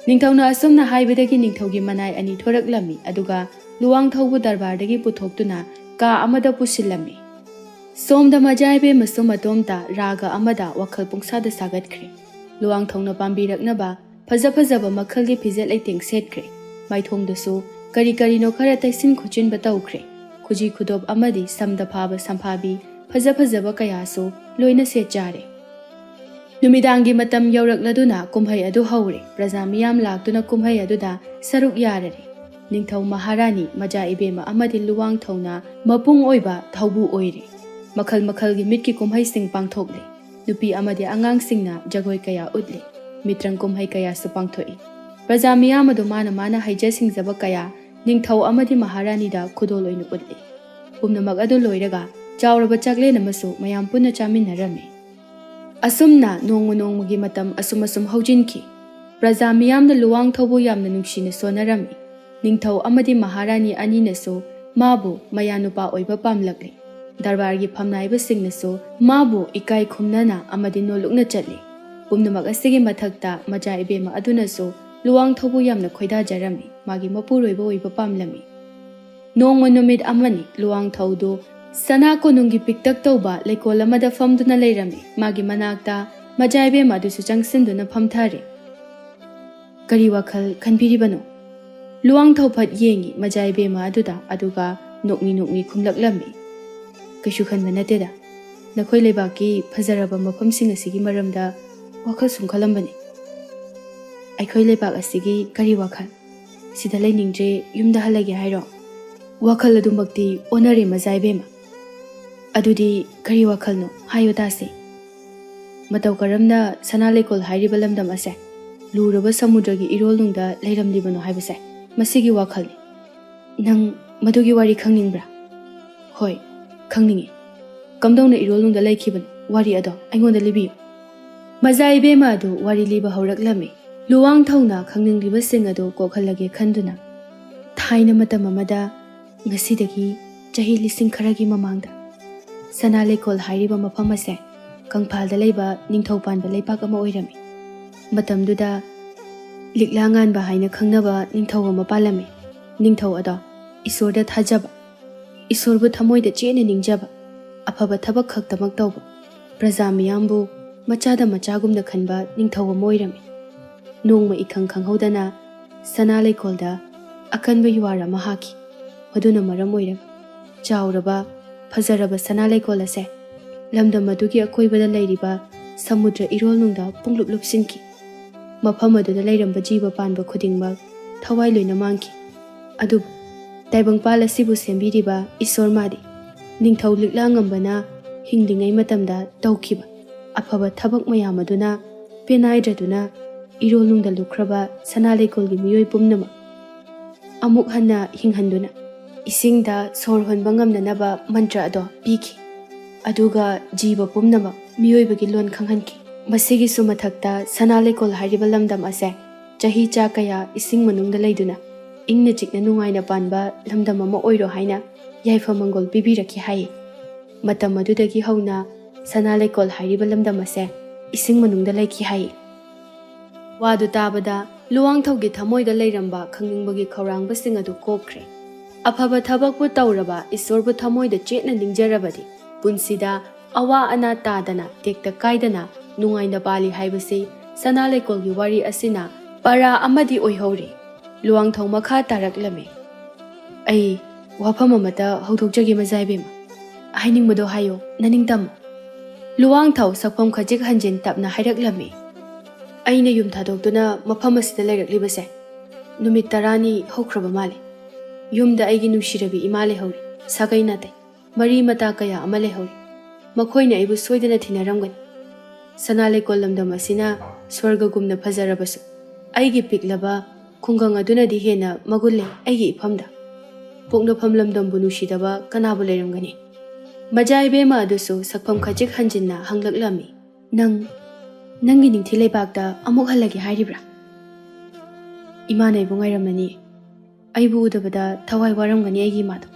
ꯅꯤꯡꯊꯧꯅ ꯑꯁꯨꯝꯅ ꯍꯥꯏꯕꯗꯒꯤ ꯅꯤꯡꯊꯧꯒꯤ ꯃꯅꯥꯏ ꯑꯅꯤ ꯊꯣꯔꯛꯂꯝꯃꯤ, ꯑꯗꯨꯒ ꯂꯨꯋꯥꯡꯊꯧꯕꯨ ꯗꯔꯕꯥꯔꯗꯒꯤ ꯄꯨꯊꯣꯛꯇꯨꯅ ꯀꯥ ꯑꯃꯗ ꯄꯨꯁꯤꯜꯂꯝꯃꯤ꯫ ꯁꯣꯝꯗ ꯃꯖꯥ ꯏꯕꯦꯝꯃꯁꯨ ꯃꯇꯣꯝꯇ ꯔꯥꯒ ꯑꯃꯗ ꯋꯥꯈꯜ ꯄꯨꯡꯁꯥꯗ ꯁꯥꯒꯠꯈ꯭ꯔꯦ꯫ ꯂꯨꯋꯥꯡꯊꯧꯅ ꯄꯥꯝꯕꯤꯔꯛꯅꯕ ꯐꯖ ꯐꯖꯕ ꯃꯈꯜꯒꯤ ꯐꯤꯖꯦꯠ ꯂꯩꯇꯦꯡ ꯁꯦꯠꯈ꯭ꯔꯦ꯫ ꯃꯥꯏꯊꯣꯡꯗꯁꯨ ꯀꯔꯤ ꯀꯔꯤꯅꯣ ꯈꯔ ꯇꯩꯁꯤꯟ ꯈꯣꯠꯆꯤꯟꯕ ꯇꯧꯈ꯭ꯔꯦ꯫ ꯈꯨꯖꯤ ꯈꯨꯗꯣꯞ ꯑꯃꯗꯤ ꯁꯝꯗ ꯐꯥꯕ ꯁꯝꯐꯥꯕꯤ ꯐꯖ ꯐꯖꯕ ꯀꯌꯥꯁꯨ ꯂꯣꯏꯅ ꯁꯦꯠ ꯆꯥꯔꯦ꯫ ꯅꯨꯃꯤꯗꯥꯡꯒꯤ ꯃꯇꯝ ꯌꯧꯔꯛꯂꯗꯨꯅ ꯀꯨꯝꯍꯩ ꯑꯗꯨ ꯍꯧꯔꯦ꯫ ꯄ꯭ꯔꯖꯥ ꯃꯤꯌꯥꯝ ꯂꯥꯛꯇꯨꯅ ꯀꯨꯝꯍꯩ ꯑꯗꯨꯗ ꯁꯔꯨꯛ ꯌꯥꯔꯔꯦ꯫ ꯅꯤꯡꯊꯧ ꯃꯍꯥꯔꯥꯅꯤ, ꯃꯖꯥ ꯏꯕꯦꯝꯃ ꯑꯃꯗꯤ ꯂꯨꯋꯥꯡꯊꯧꯅ ꯃꯄꯨꯡ ꯑꯣꯏꯕ ꯊꯧꯕꯨ ꯑꯣꯏꯔꯦ꯫ ꯃꯈꯜ ꯃꯈꯜꯒꯤ ꯃꯤꯠꯀꯤ ꯀꯨꯝꯍꯩꯁꯤꯡ ꯄꯥꯡꯊꯣꯛꯂꯦ꯫ ꯅꯨꯄꯤ ꯑꯃꯗꯤ ꯑꯉꯥꯡꯁꯤꯡꯅ ꯖꯒꯣꯏ ꯀꯌꯥ ꯎꯠꯂꯦ꯫ ꯃꯤꯇ꯭ꯔꯪ ꯀꯨꯝꯍꯩ ꯀꯌꯥꯁꯨ ꯄꯥꯡꯊꯣꯛꯏ꯫ ꯄ꯭ꯔꯖꯥ ꯃꯤꯌꯥꯝ ꯑꯗꯨ ꯃꯥꯅ ꯃꯥꯅ ꯍꯩꯖ ꯁꯤꯡꯖꯕ ꯀꯌꯥ ꯅꯤꯡꯊꯧ ꯑꯃꯗꯤ ꯃꯍꯥꯔꯥꯅꯤꯗ ꯈꯨꯗꯣꯜ ꯑꯣꯏꯅ ꯎꯠꯂꯤ꯫ ꯄꯨꯝꯅꯃꯛ ꯑꯗꯨ ꯂꯣꯏꯔꯒ ꯆꯥꯎꯔꯕ ꯆꯥꯛꯂꯦꯟ ꯑꯃꯁꯨ ꯃꯌꯥꯝ ꯄꯨꯟꯅ ꯆꯥꯃꯤꯟꯅꯔꯝꯃꯤ꯫ ꯑꯁꯨꯝꯅ ꯅꯣꯡꯃ ꯅꯣꯡꯃꯒꯤ ꯃꯇꯝ ꯑꯁꯨꯝ ꯑꯁꯨꯝ ꯍꯧꯖꯤꯟꯈꯤ꯫ ꯄ꯭ꯔꯖꯥ ꯃꯤꯌꯥꯝꯅ ꯂꯨꯋꯥꯡꯊꯧꯕꯨ ꯌꯥꯝꯅ ꯅꯨꯡꯁꯤꯅ ꯁꯣꯟꯅꯔꯝꯃꯤ꯫ ꯅꯤꯡꯊꯧ ꯑꯃꯗꯤ ꯃꯍꯥꯔꯥꯅꯤ ꯑꯅꯤꯅꯁꯨ ꯃꯥꯕꯨ ꯃꯌꯥꯅꯨꯄꯥ ꯑꯣꯏꯕ ꯄꯥꯝꯂꯛꯂꯤ꯫ ꯗꯔꯕꯥꯔꯒꯤ ꯐꯝꯅꯥꯏꯕꯁꯤꯡꯅꯁꯨ ꯃꯥꯕꯨ ꯏꯀꯥꯏ ꯈꯨꯝꯅꯅ ꯑꯃꯗꯤ ꯅꯣꯜꯂꯨꯛꯅ ꯆꯠꯂꯤ꯫ ꯄꯨꯝꯅꯃꯛ ꯑꯁꯤꯒꯤ ꯃꯊꯛꯇ ꯃꯆꯥ ꯏꯕꯦꯝꯃ ꯑꯗꯨꯅꯁꯨ ꯂꯨꯋꯥꯡꯊꯧꯕꯨ ꯌꯥꯝꯅ ꯈꯣꯏꯗꯥꯖꯔꯝꯃꯤ, ꯃꯥꯒꯤ ꯃꯄꯨꯔꯣꯏꯕ ꯑꯣꯏꯕ ꯄꯥꯝꯂꯝꯃꯤ꯫ ꯅꯣꯡꯃ ꯅꯨꯃꯤꯠ ꯑꯃꯅꯤ ꯂꯨꯋꯥꯡꯊꯧꯗꯨ ꯁꯅꯥ ꯀꯣꯅꯨꯡꯒꯤ ꯄꯤꯛꯇꯛ ꯇꯧꯕ ꯂꯩꯀꯣꯜ ꯑꯃꯗ ꯐꯝꯗꯨꯅ ꯂꯩꯔꯝꯃꯤ꯫ ꯃꯥꯒꯤ ꯃꯅꯥꯛꯇ ꯃꯆꯥ ꯏꯕꯦꯝꯃ ꯑꯗꯨꯁꯨ ꯆꯪꯁꯤꯟꯗꯨꯅ ꯐꯝꯊꯔꯦ꯫ "ꯀꯔꯤ ꯋꯥꯈꯜ ꯈꯟꯕꯤꯔꯤꯕꯅꯣ?" ꯂꯨꯋꯥꯡꯊꯧ ꯐꯠ ꯌꯦꯡꯉꯤ ꯃꯆꯥ ꯏꯕꯦꯝꯃ ꯑꯗꯨꯗ, ꯑꯗꯨꯒ ꯅꯣꯛꯃꯤ ꯅꯣꯛꯃꯤ ꯈꯨꯝꯂꯛꯂꯝꯃꯤ, "ꯀꯩꯁꯨ ꯈꯟꯕ ꯅꯠꯇꯦꯗ꯫ ꯅꯈꯣꯏ ꯂꯩꯕꯥꯛꯀꯤ ꯐꯖꯔꯕ ꯃꯐꯝꯁꯤꯡ ꯑꯁꯤꯒꯤ ꯃꯔꯝꯗ ꯋꯥꯈꯜ ꯁꯨꯝ ꯈꯜꯂꯝꯕꯅꯤ꯫" "ꯑꯩꯈꯣꯏ ꯂꯩꯕꯥꯛ ꯑꯁꯤꯒꯤ ꯀꯔꯤ ꯋꯥꯈꯜ? ꯁꯤꯗ ꯂꯩꯅꯤꯡꯗ꯭ꯔꯦ, ꯌꯨꯝꯗ ꯍꯜꯂꯒꯦ ꯍꯥꯏꯔꯣ?" "ꯋꯥꯈꯜ ꯑꯗꯨꯃꯛꯇꯤ ꯑꯣꯟꯅꯔꯦ ꯃꯆꯥ ꯏꯕꯦꯝꯃ꯫" "ꯑꯗꯨꯗꯤ ꯀꯔꯤ ꯋꯥꯈꯜꯅꯣ? ꯍꯥꯏꯌꯨ ꯇꯥꯁꯤ꯫" "ꯃꯇꯧ ꯀꯔꯝꯅ ꯁꯅꯥ ꯂꯩꯀꯣꯜ ꯍꯥꯏꯔꯤꯕ ꯂꯝꯗꯝ ꯑꯁꯦ ꯂꯨꯔꯕ ꯁꯃꯨꯗ꯭ꯔꯒꯤ ꯏꯔꯣꯜꯅꯨꯡꯗ ꯂꯩꯔꯝꯂꯤꯕꯅꯣ ꯍꯥꯏꯕꯁꯦ, ꯃꯁꯤꯒꯤ ꯋꯥꯈꯜꯅꯤ꯫ ꯅꯪ ꯃꯗꯨꯒꯤ ꯋꯥꯔꯤ ꯈꯪꯅꯤꯡꯕ꯭ꯔꯥ?" "ꯍꯣꯏ, ꯈꯪꯅꯤꯡꯏ꯫ ꯀꯝꯗꯧꯅ ꯏꯔꯣꯜꯅꯨꯡꯗ ꯂꯩꯈꯤꯕꯅꯣ? ꯋꯥꯔꯤ ꯑꯗꯣ ꯑꯩꯉꯣꯟꯗ ꯂꯤꯕꯤꯌꯨ꯫" ꯃꯆꯥ ꯏꯕꯦꯝꯃ ꯑꯗꯨ ꯋꯥꯔꯤ ꯂꯤꯕ ꯍꯧꯔꯛꯂꯝꯃꯤ꯫ ꯂꯨꯋꯥꯡꯊꯧꯅ ꯈꯪꯅꯤꯡꯂꯤꯕꯁꯤꯡ ꯑꯗꯨ ꯀꯣꯛꯍꯜꯂꯒꯦ ꯈꯟꯗꯨꯅ, ꯊꯥꯏꯅ ꯃꯇꯝ ꯑꯃꯗ, ꯉꯁꯤꯗꯒꯤ ꯆꯍꯤ ꯂꯤꯁꯤꯡ ꯈꯔꯒꯤ ꯃꯃꯥꯡꯗ, ꯁꯅꯥ ꯂꯩꯀꯣꯜ ꯍꯥꯏꯔꯤꯕ ꯃꯐꯝ ꯑꯁꯦ ꯀꯪꯐꯥꯜꯗ ꯂꯩꯕ ꯅꯤꯡꯊꯧ ꯄꯥꯟꯕ ꯂꯩꯄꯥꯛ ꯑꯃ ꯑꯣꯏꯔꯝꯃꯤ꯫ ꯃꯇꯝꯗꯨꯗ ꯂꯤꯛꯂꯥ ꯉꯥꯟꯕ ꯍꯥꯏꯅ ꯈꯪꯅꯕ ꯅꯤꯡꯊꯧ ꯑꯃ ꯄꯥꯜꯂꯝꯃꯤ꯫ ꯅꯤꯡꯊꯧ ꯑꯗꯣ ꯏꯁꯣꯔꯗ ꯊꯥꯖꯕ, ꯏꯁꯣꯔꯕꯨ ꯊꯃꯣꯏꯗ ꯆꯦꯠꯅ ꯅꯤꯡꯖꯕ, ꯑꯐꯕ ꯊꯕꯛ ꯈꯛꯇꯃꯛ ꯇꯧꯕ, ꯄ꯭ꯔꯖꯥ ꯃꯤꯌꯥꯝꯕꯨ ꯃꯆꯥꯗ ꯃꯆꯥꯒꯨꯝꯅ ꯈꯟꯕ ꯅꯤꯡꯊꯧ ꯑꯃ ꯑꯣꯏꯔꯝꯃꯤ꯫ ꯅꯣꯡꯃ ꯏꯈꯪ ꯈꯪꯍꯧꯗꯅ ꯁꯅꯥ ꯂꯩꯀꯣꯜꯗ ꯑꯀꯟꯕ ꯌꯨꯍꯥꯔ ꯑꯃ ꯍꯥꯈꯤ꯫ ꯃꯗꯨꯅ ꯃꯔꯝ ꯑꯣꯏꯔꯒ ꯆꯥꯎꯔꯕ, ꯐꯖꯔꯕ ꯁꯅꯥ ꯂꯩꯀꯣꯜ ꯑꯁꯦ ꯂꯝꯗꯝ ꯑꯗꯨꯒꯤ ꯑꯀꯣꯏꯕꯗ ꯂꯩꯔꯤꯕ ꯁꯃꯨꯗ꯭ꯔ ꯏꯔꯣꯜꯅꯨꯡꯗ ꯄꯨꯡꯂꯨꯞ ꯂꯨꯞꯁꯤꯟꯈꯤ꯫ ꯃꯐꯝ ꯑꯗꯨꯗ ꯂꯩꯔꯝꯕ ꯖꯤꯕ ꯄꯥꯟꯕ ꯈꯨꯗꯤꯡꯃꯛ ꯊꯋꯥꯏ ꯂꯣꯏꯅ ꯃꯥꯡꯈꯤ꯫ ꯑꯗꯨꯕꯨ ꯇꯥꯏꯕꯪꯄꯥꯜ ꯑꯁꯤꯕꯨ ꯁꯦꯝꯕꯤꯔꯤꯕ ꯏꯁꯣꯔ ꯃꯥꯗꯤ ꯅꯤꯡꯊꯧ ꯂꯤꯛꯂꯥ ꯉꯝꯕꯅ ꯍꯤꯡꯂꯤꯉꯩ ꯃꯇꯝꯗ ꯇꯧꯈꯤꯕ ꯑꯐꯕ ꯊꯕꯛ ꯃꯌꯥꯝ ꯑꯗꯨꯅ ꯄꯦꯅꯥꯏꯗ꯭ꯔꯗꯨꯅ ꯏꯔꯣꯜꯅꯨꯡꯗ ꯂꯨꯞꯈ꯭ꯔꯕ ꯁꯅꯥ ꯂꯩꯀꯣꯜꯒꯤ ꯃꯤꯑꯣꯏ ꯄꯨꯝꯅꯃꯛ ꯑꯃꯨꯛ ꯍꯟꯅ ꯍꯤꯡꯍꯟꯗꯨꯅ ꯏꯁꯤꯡꯗ ꯁꯣꯔ ꯍꯣꯟꯕ ꯉꯝꯅꯅꯕ ꯃꯟꯇ꯭ꯔ ꯑꯗꯣ ꯄꯤꯈꯤ꯫ ꯑꯗꯨꯒ ꯖꯤꯕ ꯄꯨꯝꯅꯃꯛ ꯃꯤꯑꯣꯏꯕꯒꯤ ꯂꯣꯟ ꯈꯪꯍꯟꯈꯤ꯫ ꯃꯁꯤꯒꯤꯁꯨ ꯃꯊꯛꯇ ꯁꯅꯥ ꯂꯩꯀꯣꯜ ꯍꯥꯏꯔꯤꯕ ꯂꯝꯗꯝ ꯑꯁꯦ ꯆꯍꯤ ꯆꯥ ꯀꯌꯥ ꯏꯁꯤꯡ ꯃꯅꯨꯡꯗ ꯂꯩꯗꯨꯅ ꯏꯪꯅ ꯆꯤꯛꯅ ꯅꯨꯡꯉꯥꯏꯅ ꯄꯥꯟꯕ ꯂꯝꯗꯝ ꯑꯃ ꯑꯣꯏꯔꯣ ꯍꯥꯏꯅ ꯌꯥꯏꯐ ꯃꯪꯒꯣꯜ ꯄꯤꯕꯤꯔꯛꯈꯤ ꯍꯥꯏꯌꯦ꯫ ꯃꯇꯝ ꯑꯗꯨꯗꯒꯤ ꯍꯧꯅ ꯁꯅꯥ ꯂꯩꯀꯣꯜ ꯍꯥꯏꯔꯤꯕ ꯂꯝꯗꯝ ꯑꯁꯦ ꯏꯁꯤꯡ ꯃꯅꯨꯡꯗ ꯂꯩꯈꯤ ꯍꯥꯏꯌꯦ꯫ ꯋꯥꯗꯨ ꯇꯥꯕꯗ ꯂꯨꯋꯥꯡꯊꯧꯒꯤ ꯊꯃꯣꯏꯗ ꯂꯩꯔꯝꯕ ꯈꯪꯅꯤꯡꯕꯒꯤ ꯈꯧꯔꯥꯡꯕꯁꯤꯡ ꯑꯗꯨ ꯀꯣꯛꯈ꯭ꯔꯦ꯫ ꯑꯐꯕ ꯊꯕꯛꯄꯨ ꯇꯧꯔꯕ, ꯏꯁꯣꯔꯕꯨ ꯊꯃꯣꯏꯗ ꯆꯦꯠꯅ ꯅꯤꯡꯖꯔꯕꯗꯤ ꯄꯨꯟꯁꯤꯗ ꯑꯋꯥ ꯑꯅꯥ ꯇꯥꯗꯅ, ꯇꯦꯛꯇ ꯀꯥꯏꯗꯅ ꯅꯨꯡꯉꯥꯏꯅ ꯄꯥꯜꯂꯤ ꯍꯥꯏꯕꯁꯤ ꯁꯅꯥ ꯂꯩꯀꯣꯜꯒꯤ ꯋꯥꯔꯤ ꯑꯁꯤꯅ ꯄꯔꯥ ꯑꯃꯗꯤ ꯑꯣꯏꯍꯧꯔꯤ꯫ ꯂꯨꯋꯥꯡꯊꯧ ꯃꯈꯥ ꯇꯥꯔꯛꯂꯝꯃꯤ꯫ ꯑꯩ ꯋꯥꯐꯝ ꯑꯃꯇ ꯍꯧꯗꯣꯛꯆꯒꯦ ꯃꯖꯥ ꯏꯕꯦꯝꯃ꯫ ꯍꯥꯏꯅꯤꯡꯕꯗꯣ ꯍꯥꯏꯌꯣ, ꯅꯅꯤꯡ ꯇꯝꯃꯣ꯫ ꯂꯨꯋꯥꯡꯊꯧ ꯁꯛꯐꯝ ꯈꯖꯤꯛ ꯍꯟꯖꯤꯟ ꯇꯞꯅ ꯍꯥꯏꯔꯛꯂꯝꯃꯤ꯫ ꯑꯩꯅ ꯌꯨꯝ ꯊꯥꯗꯣꯛꯇꯨꯅ ꯃꯐꯝ ꯑꯁꯤꯗ ꯂꯩꯔꯛꯂꯤꯕꯁꯦ ꯅꯨꯃꯤꯠ ꯇꯔꯥꯅꯤ ꯍꯧꯈ꯭ꯔꯕ ꯃꯥꯜꯂꯦ꯫ ꯌꯨꯝꯗ ꯑꯩꯒꯤ ꯅꯨꯡꯁꯤꯔꯕꯤ ꯏꯃꯥ ꯂꯩꯍꯧꯔꯤ, ꯁꯥꯒꯩ ꯅꯥꯇꯩ, ꯃꯔꯤ ꯃꯇꯥ ꯀꯌꯥ ꯑꯃ ꯂꯩꯍꯧꯔꯤ꯫ ꯃꯈꯣꯏꯅ ꯑꯩꯕꯨ ꯁꯣꯏꯗꯅ ꯊꯤꯅꯔꯝꯒꯅꯤ꯫ ꯁꯅꯥ ꯂꯩꯀꯣꯜ ꯂꯝꯗꯝ ꯑꯁꯤꯅ ꯁ꯭ꯋꯔꯒꯒꯨꯝꯅ ꯐꯖꯔꯕꯁꯨ, ꯑꯩꯒꯤ ꯄꯤꯛꯂꯕ ꯈꯨꯡꯒꯪ ꯑꯗꯨꯅꯗꯤ ꯍꯦꯟꯅ ꯃꯒꯨꯟ ꯂꯩ ꯑꯩꯒꯤ ꯏꯐꯝꯗ꯫ ꯄꯣꯛꯅꯐꯝ ꯂꯝꯗꯝꯕꯨ ꯅꯨꯡꯁꯤꯗꯕ ꯀꯅꯥꯕꯨ ꯂꯩꯔꯝꯒꯅꯤ? ꯃꯖꯥ ꯏꯕꯦꯝꯃ ꯑꯗꯨꯁꯨ ꯁꯛꯐꯝ ꯈꯖꯤꯛ ꯍꯟꯖꯤꯟꯅ ꯍꯪꯂꯛꯂꯝꯃꯤ꯫ "ꯅꯪ, ꯅꯪꯒꯤ ꯅꯤꯡꯊꯤ ꯂꯩꯕꯥꯛꯇ ꯑꯃꯨꯛ ꯍꯜꯂꯒꯦ ꯍꯥꯏꯔꯤꯕ꯭ꯔꯥ?" "ꯏꯃꯥꯅ ꯑꯩꯕꯨ ꯉꯥꯏꯔꯝꯃꯅꯤ꯫ ꯑꯩꯕꯨ ꯎꯗꯕꯗ ꯊꯋꯥꯏ ꯋꯥꯔꯝꯒꯅꯤ ꯑꯩꯒꯤ ꯏꯃꯥꯗꯣ꯫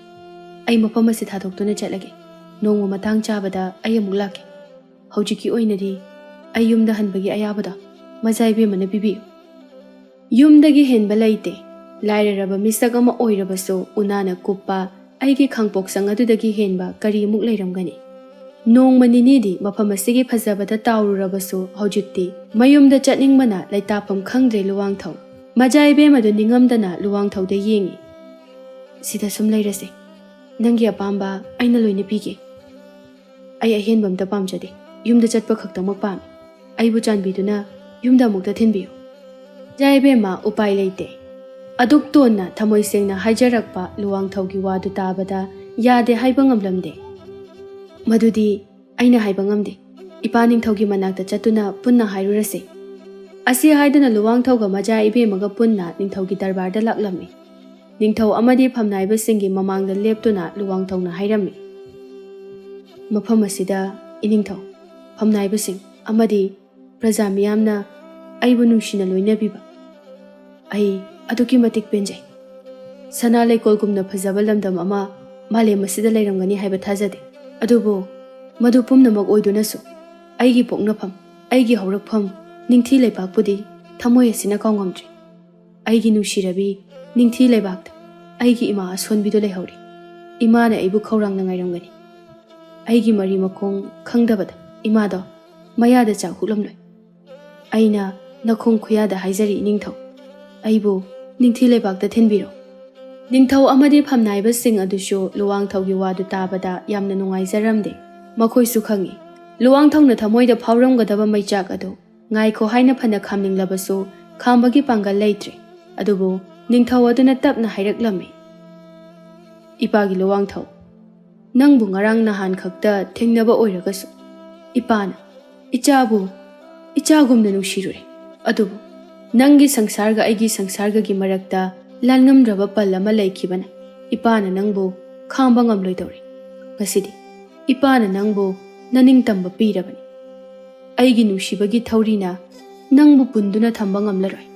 ꯑꯩ ꯃꯐꯝ ꯑꯁꯤ ꯊꯥꯗꯣꯛꯇꯨꯅ ꯆꯠꯂꯒꯦ꯫ ꯅꯣꯡꯃ ꯃꯇꯥꯡ ꯆꯥꯕꯗ ꯑꯩ ꯑꯃꯨꯛ ꯂꯥꯛꯀꯦ꯫ ꯍꯧꯖꯤꯛꯀꯤ ꯑꯣꯏꯅꯗꯤ ꯑꯩ ꯌꯨꯝꯗ ꯍꯟꯕꯒꯤ ꯑꯌꯥꯕꯗꯣ ꯃꯖꯥ ꯏꯕꯦꯝꯃꯅ ꯄꯤꯕꯤꯌꯨ꯫" ꯌꯨꯝꯗꯒꯤ ꯍꯦꯟꯕ ꯂꯩꯇꯦ꯫ ꯂꯥꯏꯔꯔꯕ ꯃꯤꯁꯛ ꯑꯃ ꯑꯣꯏꯔꯕꯁꯨ ꯎꯅꯥꯅ ꯀꯨꯞꯄ ꯑꯩꯒꯤ ꯈꯥꯡꯄꯣꯛꯁꯪ ꯑꯗꯨꯗꯒꯤ ꯍꯦꯟꯕ ꯀꯔꯤꯃꯨꯛ ꯂꯩꯔꯝꯒꯅꯤ? ꯅꯣꯡꯃ ꯅꯤꯅꯤꯗꯤ ꯃꯐꯝ ꯑꯁꯤꯒꯤ ꯐꯖꯕꯗ ꯇꯥꯎꯔꯨꯔꯕꯁꯨ ꯍꯧꯖꯤꯛꯇꯤ ꯃꯌꯨꯝꯗ ꯆꯠꯅꯤꯡꯕꯅ ꯂꯩꯇꯥꯐꯝ ꯈꯪꯗ꯭ꯔꯦ ꯂꯨꯋꯥꯡꯊꯧ꯫ ꯃꯖꯥ ꯏꯕꯦꯝꯃꯗꯨ ꯅꯤꯡꯉꯝꯗꯅ ꯂꯨꯋꯥꯡꯊꯧꯗ ꯌꯦꯡꯉꯤ꯫ "ꯁꯤꯗ ꯁꯨꯝ ꯂꯩꯔꯁꯦ꯫ ꯅꯪꯒꯤ ꯑꯄꯥꯝꯕ ꯑꯩꯅ ꯂꯣꯏꯅ ꯄꯤꯒꯦ꯫ ꯑꯩ ꯑꯍꯦꯟꯕ ꯑꯝꯇ ꯄꯥꯝꯖꯗꯦ꯫ ꯌꯨꯝꯗ ꯆꯠꯄ ꯈꯛꯇꯃꯛ ꯄꯥꯝꯃꯤ꯫ ꯑꯩꯕꯨ ꯆꯥꯟꯕꯤꯗꯨꯅ ꯌꯨꯝꯗ ꯑꯃꯨꯛꯇ ꯊꯤꯟꯕꯤꯌꯨ꯫" ꯃꯖꯥ ꯏꯕꯦꯝꯃ, ꯎꯄꯥꯏ ꯂꯩꯇꯦ꯫ ꯑꯗꯨꯛ ꯇꯣꯟꯅ ꯊꯃꯣꯏ ꯁꯦꯡꯅ ꯍꯥꯏꯖꯔꯛꯄ ꯂꯨꯋꯥꯡꯊꯧꯒꯤ ꯋꯥꯗꯨ ꯇꯥꯕꯗ ꯌꯥꯗꯦ ꯍꯥꯏꯕ ꯉꯝꯂꯝꯗꯦ꯫ "ꯃꯗꯨꯗꯤ ꯑꯩꯅ ꯍꯥꯏꯕ ꯉꯝꯗꯦ꯫ ꯏꯄꯥ ꯅꯤꯡꯊꯧꯒꯤ ꯃꯅꯥꯛꯇ ꯆꯠꯇꯨꯅ ꯄꯨꯟꯅ ꯍꯥꯏꯔꯨꯔꯁꯤ꯫" ꯑꯁꯤ ꯍꯥꯏꯗꯨꯅ ꯂꯨꯋꯥꯡꯊꯧꯒ ꯃꯖꯥ ꯏꯕꯦꯝꯃꯒ ꯄꯨꯟꯅ ꯅꯤꯡꯊꯧꯒꯤ ꯗꯔꯕꯥꯔꯗ ꯂꯥꯛꯂꯝꯃꯤ꯫ ꯅꯤꯡꯊꯧ ꯑꯃꯗꯤ ꯐꯝꯅꯥꯏꯕꯁꯤꯡꯒꯤ ꯃꯃꯥꯡꯗ ꯂꯦꯞꯇꯨꯅ ꯂꯨꯋꯥꯡꯊꯧꯅ ꯍꯥꯏꯔꯝꯃꯤ, "ꯃꯐꯝ ꯑꯁꯤꯗ ꯏꯅꯤꯡꯊꯧ, ꯐꯝꯅꯥꯏꯕꯁꯤꯡ ꯑꯃꯗꯤ ꯄ꯭ꯔꯖꯥ ꯃꯤꯌꯥꯝꯅ ꯑꯩꯕꯨ ꯅꯨꯡꯁꯤꯅ ꯂꯣꯏꯅꯕꯤꯕ ꯑꯩ ꯑꯗꯨꯛꯀꯤ ꯃꯇꯤꯛ ꯄꯦꯟꯖꯩ꯫ ꯁꯅꯥ ꯂꯩꯀꯣꯜꯒꯨꯝꯅ ꯐꯖꯕ ꯂꯝꯗꯝ ꯑꯃ ꯃꯥꯂꯦꯝ ꯑꯁꯤꯗ ꯂꯩꯔꯝꯒꯅꯤ ꯍꯥꯏꯕ ꯊꯥꯖꯗꯦ꯫ ꯑꯗꯨꯕꯨ ꯃꯗꯨ ꯄꯨꯝꯅꯃꯛ ꯑꯣꯏꯗꯨꯅꯁꯨ ꯑꯩꯒꯤ ꯄꯣꯛꯅꯐꯝ, ꯑꯩꯒꯤ ꯍꯧꯔꯛꯐꯝ ꯅꯤꯡꯊꯤ ꯂꯩꯕꯥꯛꯄꯨꯗꯤ ꯊꯃꯣꯏ ꯑꯁꯤꯅ ꯀꯥꯎꯉꯝꯗ꯭ꯔꯤ꯫ ꯑꯩꯒꯤ ꯅꯨꯡꯁꯤꯔꯕꯤ ꯅꯤꯡꯊꯤ ꯂꯩꯕꯥꯛꯇ ꯑꯩꯒꯤ ꯏꯃꯥ ꯑꯁꯣꯟꯕꯤꯗꯨ ꯂꯩꯍꯧꯔꯤ꯫ ꯏꯃꯥꯅ ꯑꯩꯕꯨ ꯈꯧꯔꯥꯡꯅ ꯉꯥꯏꯔꯝꯒꯅꯤ꯫ ꯑꯩꯒꯤ ꯃꯔꯤ ꯃꯈꯣꯡ ꯈꯪꯗꯕꯗ ꯏꯃꯥꯗꯣ ꯃꯌꯥꯗ ꯆꯥꯛ ꯍꯨꯛꯂꯝꯂꯣꯏ꯫ ꯑꯩꯅ ꯅꯈꯣꯡ ꯈꯨꯌꯥꯗ ꯍꯥꯏꯖꯔꯤ ꯏꯅꯤꯡꯊꯧ, ꯑꯩꯕꯨ ꯅꯤꯡꯊꯤ ꯂꯩꯕꯥꯛꯇ ꯊꯤꯟꯕꯤꯔꯣ꯫" ꯅꯤꯡꯊꯧ ꯑꯃꯗꯤ ꯐꯝꯅꯥꯏꯕꯁꯤꯡ ꯑꯗꯨꯁꯨ ꯂꯨꯋꯥꯡꯊꯧꯒꯤ ꯋꯥꯗꯨ ꯇꯥꯕꯗ ꯌꯥꯝꯅ ꯅꯨꯡꯉꯥꯏꯖꯔꯝꯗꯦ꯫ ꯃꯈꯣꯏꯁꯨ ꯈꯪꯏ, ꯂꯨꯋꯥꯡꯊꯧꯅ ꯊꯃꯣꯏꯗ ꯐꯥꯎꯔꯝꯒꯗꯕ ꯃꯩꯆꯥꯛ ꯑꯗꯨ ꯉꯥꯏꯈꯣ ꯍꯥꯏꯅ ꯐꯅ ꯈꯥꯝꯅꯤꯡꯂꯕꯁꯨ ꯈꯥꯝꯕꯒꯤ ꯄꯥꯡꯒꯜ ꯂꯩꯇ꯭ꯔꯦ꯫ ꯑꯗꯨꯕꯨ ꯅꯤꯡꯊꯧ ꯑꯗꯨꯅ ꯇꯞꯅ ꯍꯥꯏꯔꯛꯂꯝꯃꯤ, "ꯏꯄꯥꯒꯤ ꯂꯨꯋꯥꯡꯊꯧ, ꯅꯪꯕꯨ ꯉꯔꯥꯡ ꯅꯍꯥꯟ ꯈꯛꯇ ꯊꯦꯡꯅꯕ ꯑꯣꯏꯔꯒꯁꯨ ꯏꯄꯥꯅ ꯏꯆꯥꯕꯨ ꯏꯆꯥꯒꯨꯝꯅ ꯅꯨꯡꯁꯤꯔꯨꯔꯦ꯫ ꯑꯗꯨꯕꯨ ꯅꯪꯒꯤ ꯁꯪꯁꯥꯔꯒ ꯑꯩꯒꯤ ꯁꯪꯁꯥꯔꯒꯒꯤ ꯃꯔꯛꯇ ꯂꯥꯟꯉꯝꯗ꯭ꯔꯕ ꯄꯜ ꯑꯃ ꯂꯩꯈꯤꯕꯅ ꯏꯄꯥꯅ ꯅꯪꯕꯨ ꯈꯥꯝꯕ ꯉꯝꯂꯣꯏꯗꯧꯔꯦ꯫ ꯉꯁꯤꯗꯤ ꯏꯄꯥꯅ ꯅꯪꯕꯨ ꯅꯅꯤꯡꯇꯝꯕ ꯄꯤꯔꯕꯅꯤ꯫ ꯑꯩꯒꯤ ꯅꯨꯡꯁꯤꯕꯒꯤ ꯊꯧꯔꯤꯅ ꯅꯪꯕꯨ ꯄꯨꯟꯗꯨꯅ ꯊꯝꯕ ꯉꯝꯂꯔꯣꯏ꯫"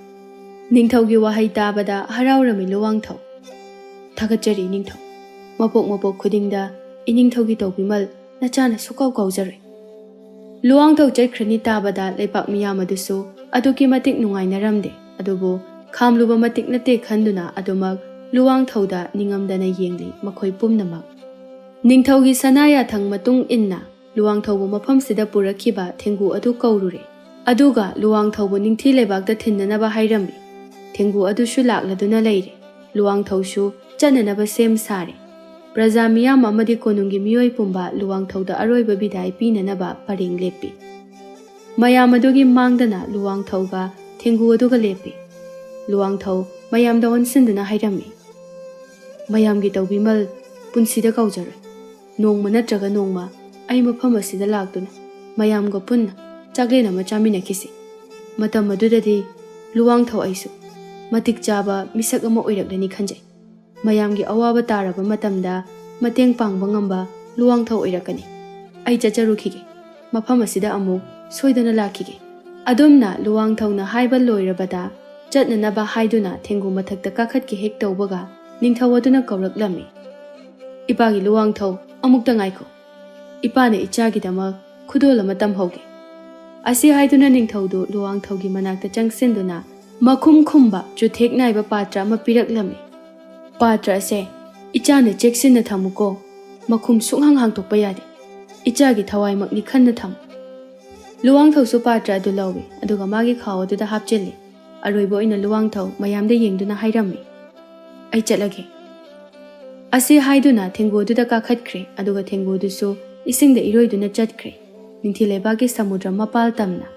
ꯅꯤꯡꯊꯧꯒꯤ ꯋꯥꯍꯩ ꯇꯥꯕꯗ ꯍꯔꯥꯎꯔꯝꯃꯤ ꯂꯨꯋꯥꯡꯊꯧ꯫ "ꯊꯥꯒꯠꯆꯔꯤ ꯏꯅꯤꯡꯊꯧ꯫ ꯃꯄꯣꯛ ꯃꯄꯣꯛ ꯈꯨꯗꯤꯡꯗ ꯏꯅꯤꯡꯊꯧꯒꯤ ꯇꯧꯕꯤꯃꯜ ꯅꯆꯥꯅ ꯁꯨꯛꯀꯥꯎ ꯀꯥꯎꯖꯔꯣꯏ꯫" ꯂꯨꯋꯥꯡꯊꯧ ꯆꯠꯈ꯭ꯔꯅꯤ ꯇꯥꯕꯗ ꯂꯩꯄꯥꯛ ꯃꯤꯌꯥꯝ ꯑꯗꯨꯁꯨ ꯑꯗꯨꯛꯀꯤ ꯃꯇꯤꯛ ꯅꯨꯡꯉꯥꯏꯅꯔꯝꯗꯦ꯫ ꯑꯗꯨꯕꯨ ꯈꯥꯝꯂꯨꯕ ꯃꯇꯤꯛ ꯅꯠꯇꯦ ꯈꯟꯗꯨꯅ ꯑꯗꯨꯃꯛ ꯂꯨꯋꯥꯡꯊꯧꯗ ꯅꯤꯡꯉꯝꯗꯅ ꯌꯦꯡꯂꯤ ꯃꯈꯣꯏ ꯄꯨꯝꯅꯃꯛ꯫ ꯅꯤꯡꯊꯧꯒꯤ ꯁꯅꯥ ꯌꯥꯊꯪ ꯃꯇꯨꯡ ꯏꯟꯅ ꯂꯨꯋꯥꯡꯊꯧꯕꯨ ꯃꯐꯝꯁꯤꯗ ꯄꯨꯔꯛꯈꯤꯕ ꯊꯦꯡꯒꯨ ꯑꯗꯨ ꯀꯧꯔꯨꯔꯦ꯫ ꯑꯗꯨꯒ ꯂꯨꯋꯥꯡꯊꯧꯕꯨ ꯅꯤꯡꯊꯤ ꯂꯩꯕꯥꯛꯇ ꯊꯤꯟꯅꯅꯕ ꯍꯥꯏꯔꯝꯃꯤ꯫ ꯊꯦꯡꯒꯨ ꯑꯗꯨꯁꯨ ꯂꯥꯛꯂꯗꯨꯅ ꯂꯩꯔꯦ꯫ ꯂꯨꯋꯥꯡꯊꯧꯁꯨ ꯆꯠꯅꯅꯕ ꯁꯦꯝ ꯁꯥꯔꯦ꯫ ꯄ꯭ꯔꯖꯥ ꯃꯤꯌꯥꯝ ꯑꯃꯗꯤ ꯀꯣꯅꯨꯡꯒꯤ ꯃꯤꯑꯣꯏ ꯄꯨꯝꯕ ꯂꯨꯋꯥꯡꯊꯧꯗ ꯑꯔꯣꯏꯕ ꯕꯤꯗꯥꯏ ꯄꯤꯅꯅꯕ ꯄꯔꯦꯡ ꯂꯦꯞꯄꯤ꯫ ꯃꯌꯥꯝ ꯑꯗꯨꯒꯤ ꯃꯥꯡꯗꯅ ꯂꯨꯋꯥꯡꯊꯧꯒ ꯊꯦꯡꯒꯨ ꯑꯗꯨꯒ ꯂꯦꯞꯄꯤ꯫ ꯂꯨꯋꯥꯡꯊꯧ ꯃꯌꯥꯝꯗ ꯑꯣꯟꯁꯤꯟꯗꯨꯅ ꯍꯥꯏꯔꯝꯃꯤ, "ꯃꯌꯥꯝꯒꯤ ꯇꯧꯕꯤꯃꯜ ꯄꯨꯟꯁꯤꯗ ꯀꯥꯎꯖꯔꯣꯏ꯫ ꯅꯣꯡꯃ ꯅꯠꯇ꯭ꯔꯒ ꯅꯣꯡꯃ ꯑꯩ ꯃꯐꯝ ꯑꯁꯤꯗ ꯂꯥꯛꯇꯨꯅ ꯃꯌꯥꯝꯒ ꯄꯨꯟꯅ ꯆꯥꯛꯂꯦꯟ ꯑꯃ ꯆꯥꯃꯤꯟꯅꯈꯤꯁꯤ꯫ ꯃꯇꯝ ꯑꯗꯨꯗꯗꯤ ꯂꯨꯋꯥꯡꯊꯧ ꯑꯩꯁꯨ ꯃꯇꯤꯛ ꯆꯥꯕ ꯃꯤꯁꯛ ꯑꯃ ꯑꯣꯏꯔꯛꯂꯅꯤ ꯈꯟꯖꯩ꯫" ꯃꯌꯥꯝꯒꯤ ꯑꯋꯥꯕ ꯇꯥꯔꯕ ꯃꯇꯝꯗ ꯃꯇꯦꯡ ꯄꯥꯡꯕ ꯉꯝꯕ ꯂꯨꯋꯥꯡꯊꯧ ꯑꯣꯏꯔꯛꯀꯅꯤ꯫ ꯑꯩ ꯆꯠꯆꯔꯨꯈꯤꯒꯦ꯫ ꯃꯐꯝ ꯑꯁꯤꯗ ꯑꯃꯨꯛ ꯁꯣꯏꯗꯅ ꯂꯥꯛꯈꯤꯒꯦ꯫ ꯑꯗꯨꯝꯅ ꯂꯨꯋꯥꯡꯊꯧꯅ ꯍꯥꯏꯕ ꯂꯣꯏꯔꯕꯗ ꯆꯠꯅꯅꯕ ꯍꯥꯏꯗꯨꯅ ꯊꯦꯡꯒꯨ ꯃꯊꯛꯇ ꯀꯥꯈꯠꯀꯦ ꯍꯦꯛ ꯇꯧꯕꯒ ꯅꯤꯡꯊꯧ ꯑꯗꯨꯅ ꯀꯧꯔꯛꯂꯝꯃꯤ, "ꯏꯄꯥꯒꯤ ꯂꯨꯋꯥꯡꯊꯧ, ꯑꯃꯨꯛꯇ ꯉꯥꯏꯈꯣ꯫ ꯏꯄꯥꯅ ꯏꯆꯥꯒꯤꯗꯃꯛ ꯈꯨꯗꯣꯜ ꯑꯃ ꯇꯝꯍꯧꯒꯦ"꯫ ꯑꯁꯤ ꯍꯥꯏꯗꯨꯅ ꯅꯤꯡꯊꯧꯗꯨ ꯂꯨꯋꯥꯡꯊꯧꯒꯤ ꯃꯅꯥꯛꯇ ꯆꯪꯁꯤꯟꯗꯨꯅ ꯃꯈꯨꯝ ꯈꯨꯝꯕ ꯆꯨꯊꯦꯛ ꯅꯥꯏꯕ ꯄꯥꯇ꯭ꯔ ꯑꯃ ꯄꯤꯔꯛꯂꯝꯃꯤ꯫ "ꯄꯥꯇ꯭ꯔ ꯑꯁꯦ ꯏꯆꯥꯅ ꯆꯦꯛꯁꯤꯟꯅ ꯊꯝꯃꯨꯀꯣ꯫ ꯃꯈꯨꯝ ꯁꯨꯡꯍꯥꯡ ꯍꯥꯡꯗꯣꯛꯄ ꯌꯥꯗꯦ꯫ ꯏꯆꯥꯒꯤ ꯊꯋꯥꯏꯃꯛꯅꯤ ꯈꯟꯅ ꯊꯝꯃꯨ"꯫ ꯂꯨꯋꯥꯡꯊꯧꯁꯨ ꯄꯥꯇ꯭ꯔ ꯑꯗꯨ ꯂꯧꯏ, ꯑꯗꯨꯒ ꯃꯥꯒꯤ ꯈꯥꯎ ꯑꯗꯨꯗ ꯍꯥꯞꯆꯤꯜꯂꯤ꯫ ꯑꯔꯣꯏꯕ ꯑꯣꯏꯅ ꯂꯨꯋꯥꯡꯊꯧ ꯃꯌꯥꯝꯗ ꯌꯦꯡꯗꯨꯅ ꯍꯥꯏꯔꯝꯃꯤ, "ꯑꯩ ꯆꯠꯂꯒꯦ"꯫ ꯑꯁꯤ ꯍꯥꯏꯗꯨꯅ ꯊꯦꯡꯒꯨ ꯑꯗꯨꯗ ꯀꯥꯈꯠꯈ꯭ꯔꯦ, ꯑꯗꯨꯒ ꯊꯦꯡꯒꯨ ꯑꯗꯨꯁꯨ ꯏꯁꯤꯡꯗ ꯏꯔꯣꯏꯗꯨꯅ ꯆꯠꯈ꯭ꯔꯦ, ꯅꯤꯡꯊꯤ ꯂꯩꯕꯥꯛꯀꯤ ꯁꯃꯨꯗ꯭ꯔ ꯃꯄꯥꯜ ꯇꯝꯅ꯫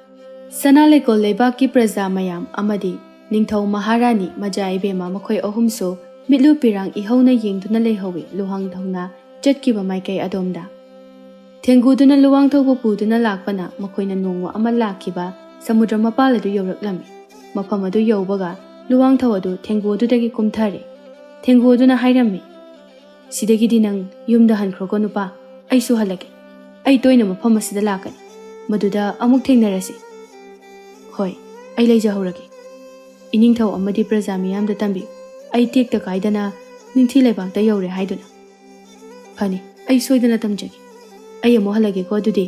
ꯁꯅꯥ ꯂꯩꯀꯣꯜ ꯂꯩꯕꯥꯛꯀꯤ ꯄ꯭ꯔꯖꯥ ꯃꯌꯥꯝ ꯑꯃꯗꯤ ꯅꯤꯡꯊꯧ ꯃꯍꯥꯔꯥꯅꯤ ꯃꯖꯥ ꯏꯕꯦꯝꯃ ꯃꯈꯣꯏ ꯑꯍꯨꯝꯁꯨ ꯃꯤꯠꯂꯨ ꯄꯤꯔꯥꯡ ꯏꯍꯧꯅ ꯌꯦꯡꯗꯨꯅ ꯂꯩꯍꯧꯏ ꯂꯨꯋꯥꯡꯊꯧꯅ ꯆꯠꯈꯤꯕ ꯃꯥꯏꯀꯩ ꯑꯗꯣꯝꯗ꯫ ꯊꯦꯡꯒꯨꯗꯨꯅ ꯂꯨꯋꯥꯡꯊꯧꯕꯨ ꯄꯨꯗꯨꯅ ꯂꯥꯛꯄꯅ ꯃꯈꯣꯏꯅ ꯅꯣꯡꯃ ꯑꯃ ꯂꯥꯛꯈꯤꯕ ꯁꯃꯨꯗ꯭ꯔ ꯃꯄꯥꯜ ꯑꯗꯨ ꯌꯧꯔꯛꯂꯝꯃꯤ꯫ ꯃꯐꯝ ꯑꯗꯨ ꯌꯧꯕꯒ ꯂꯨꯋꯥꯡꯊꯧ ꯑꯗꯨ ꯊꯦꯡꯒꯨ ꯑꯗꯨꯗꯒꯤ ꯀꯨꯝꯊꯔꯦ꯫ ꯊꯦꯡꯒꯨ ꯑꯗꯨꯅ ꯍꯥꯏꯔꯝꯃꯤ, "ꯁꯤꯗꯒꯤꯗꯤ ꯅꯪ ꯌꯨꯝꯗ ꯍꯟꯈ꯭ꯔꯣꯀꯣ ꯅꯨꯄꯥ, ꯑꯩꯁꯨ ꯍꯜꯂꯒꯦ꯫ ꯑꯩ ꯇꯣꯏꯅ ꯃꯐꯝ ꯑꯁꯤꯗ ꯂꯥꯛꯀꯅꯤ, ꯃꯗꯨꯗ ꯑꯃꯨꯛ ꯊꯦꯡꯅꯔꯁꯤ"꯫ "ꯍꯣꯏ, ꯑꯩ ꯂꯩꯖꯍꯧꯔꯒꯦ꯫ ꯏꯅꯤꯡꯊꯧ ꯑꯃꯗꯤ ꯄ꯭ꯔꯖꯥ ꯃꯤꯌꯥꯝꯗ ꯇꯝꯕꯤꯌꯨ, ꯑꯩ ꯇꯦꯛꯇ ꯀꯥꯏꯗꯅ ꯅꯤꯡꯊꯤ ꯂꯩꯕꯥꯛꯇ ꯌꯧꯔꯦ ꯍꯥꯏꯗꯨꯅ"꯫ "ꯐꯅꯤ, ꯑꯩ ꯁꯣꯏꯗꯅ ꯇꯝꯖꯒꯦ꯫ ꯑꯩ ꯑꯃꯨꯛ ꯍꯜꯂꯒꯦꯀꯣ ꯑꯗꯨꯗꯤ"꯫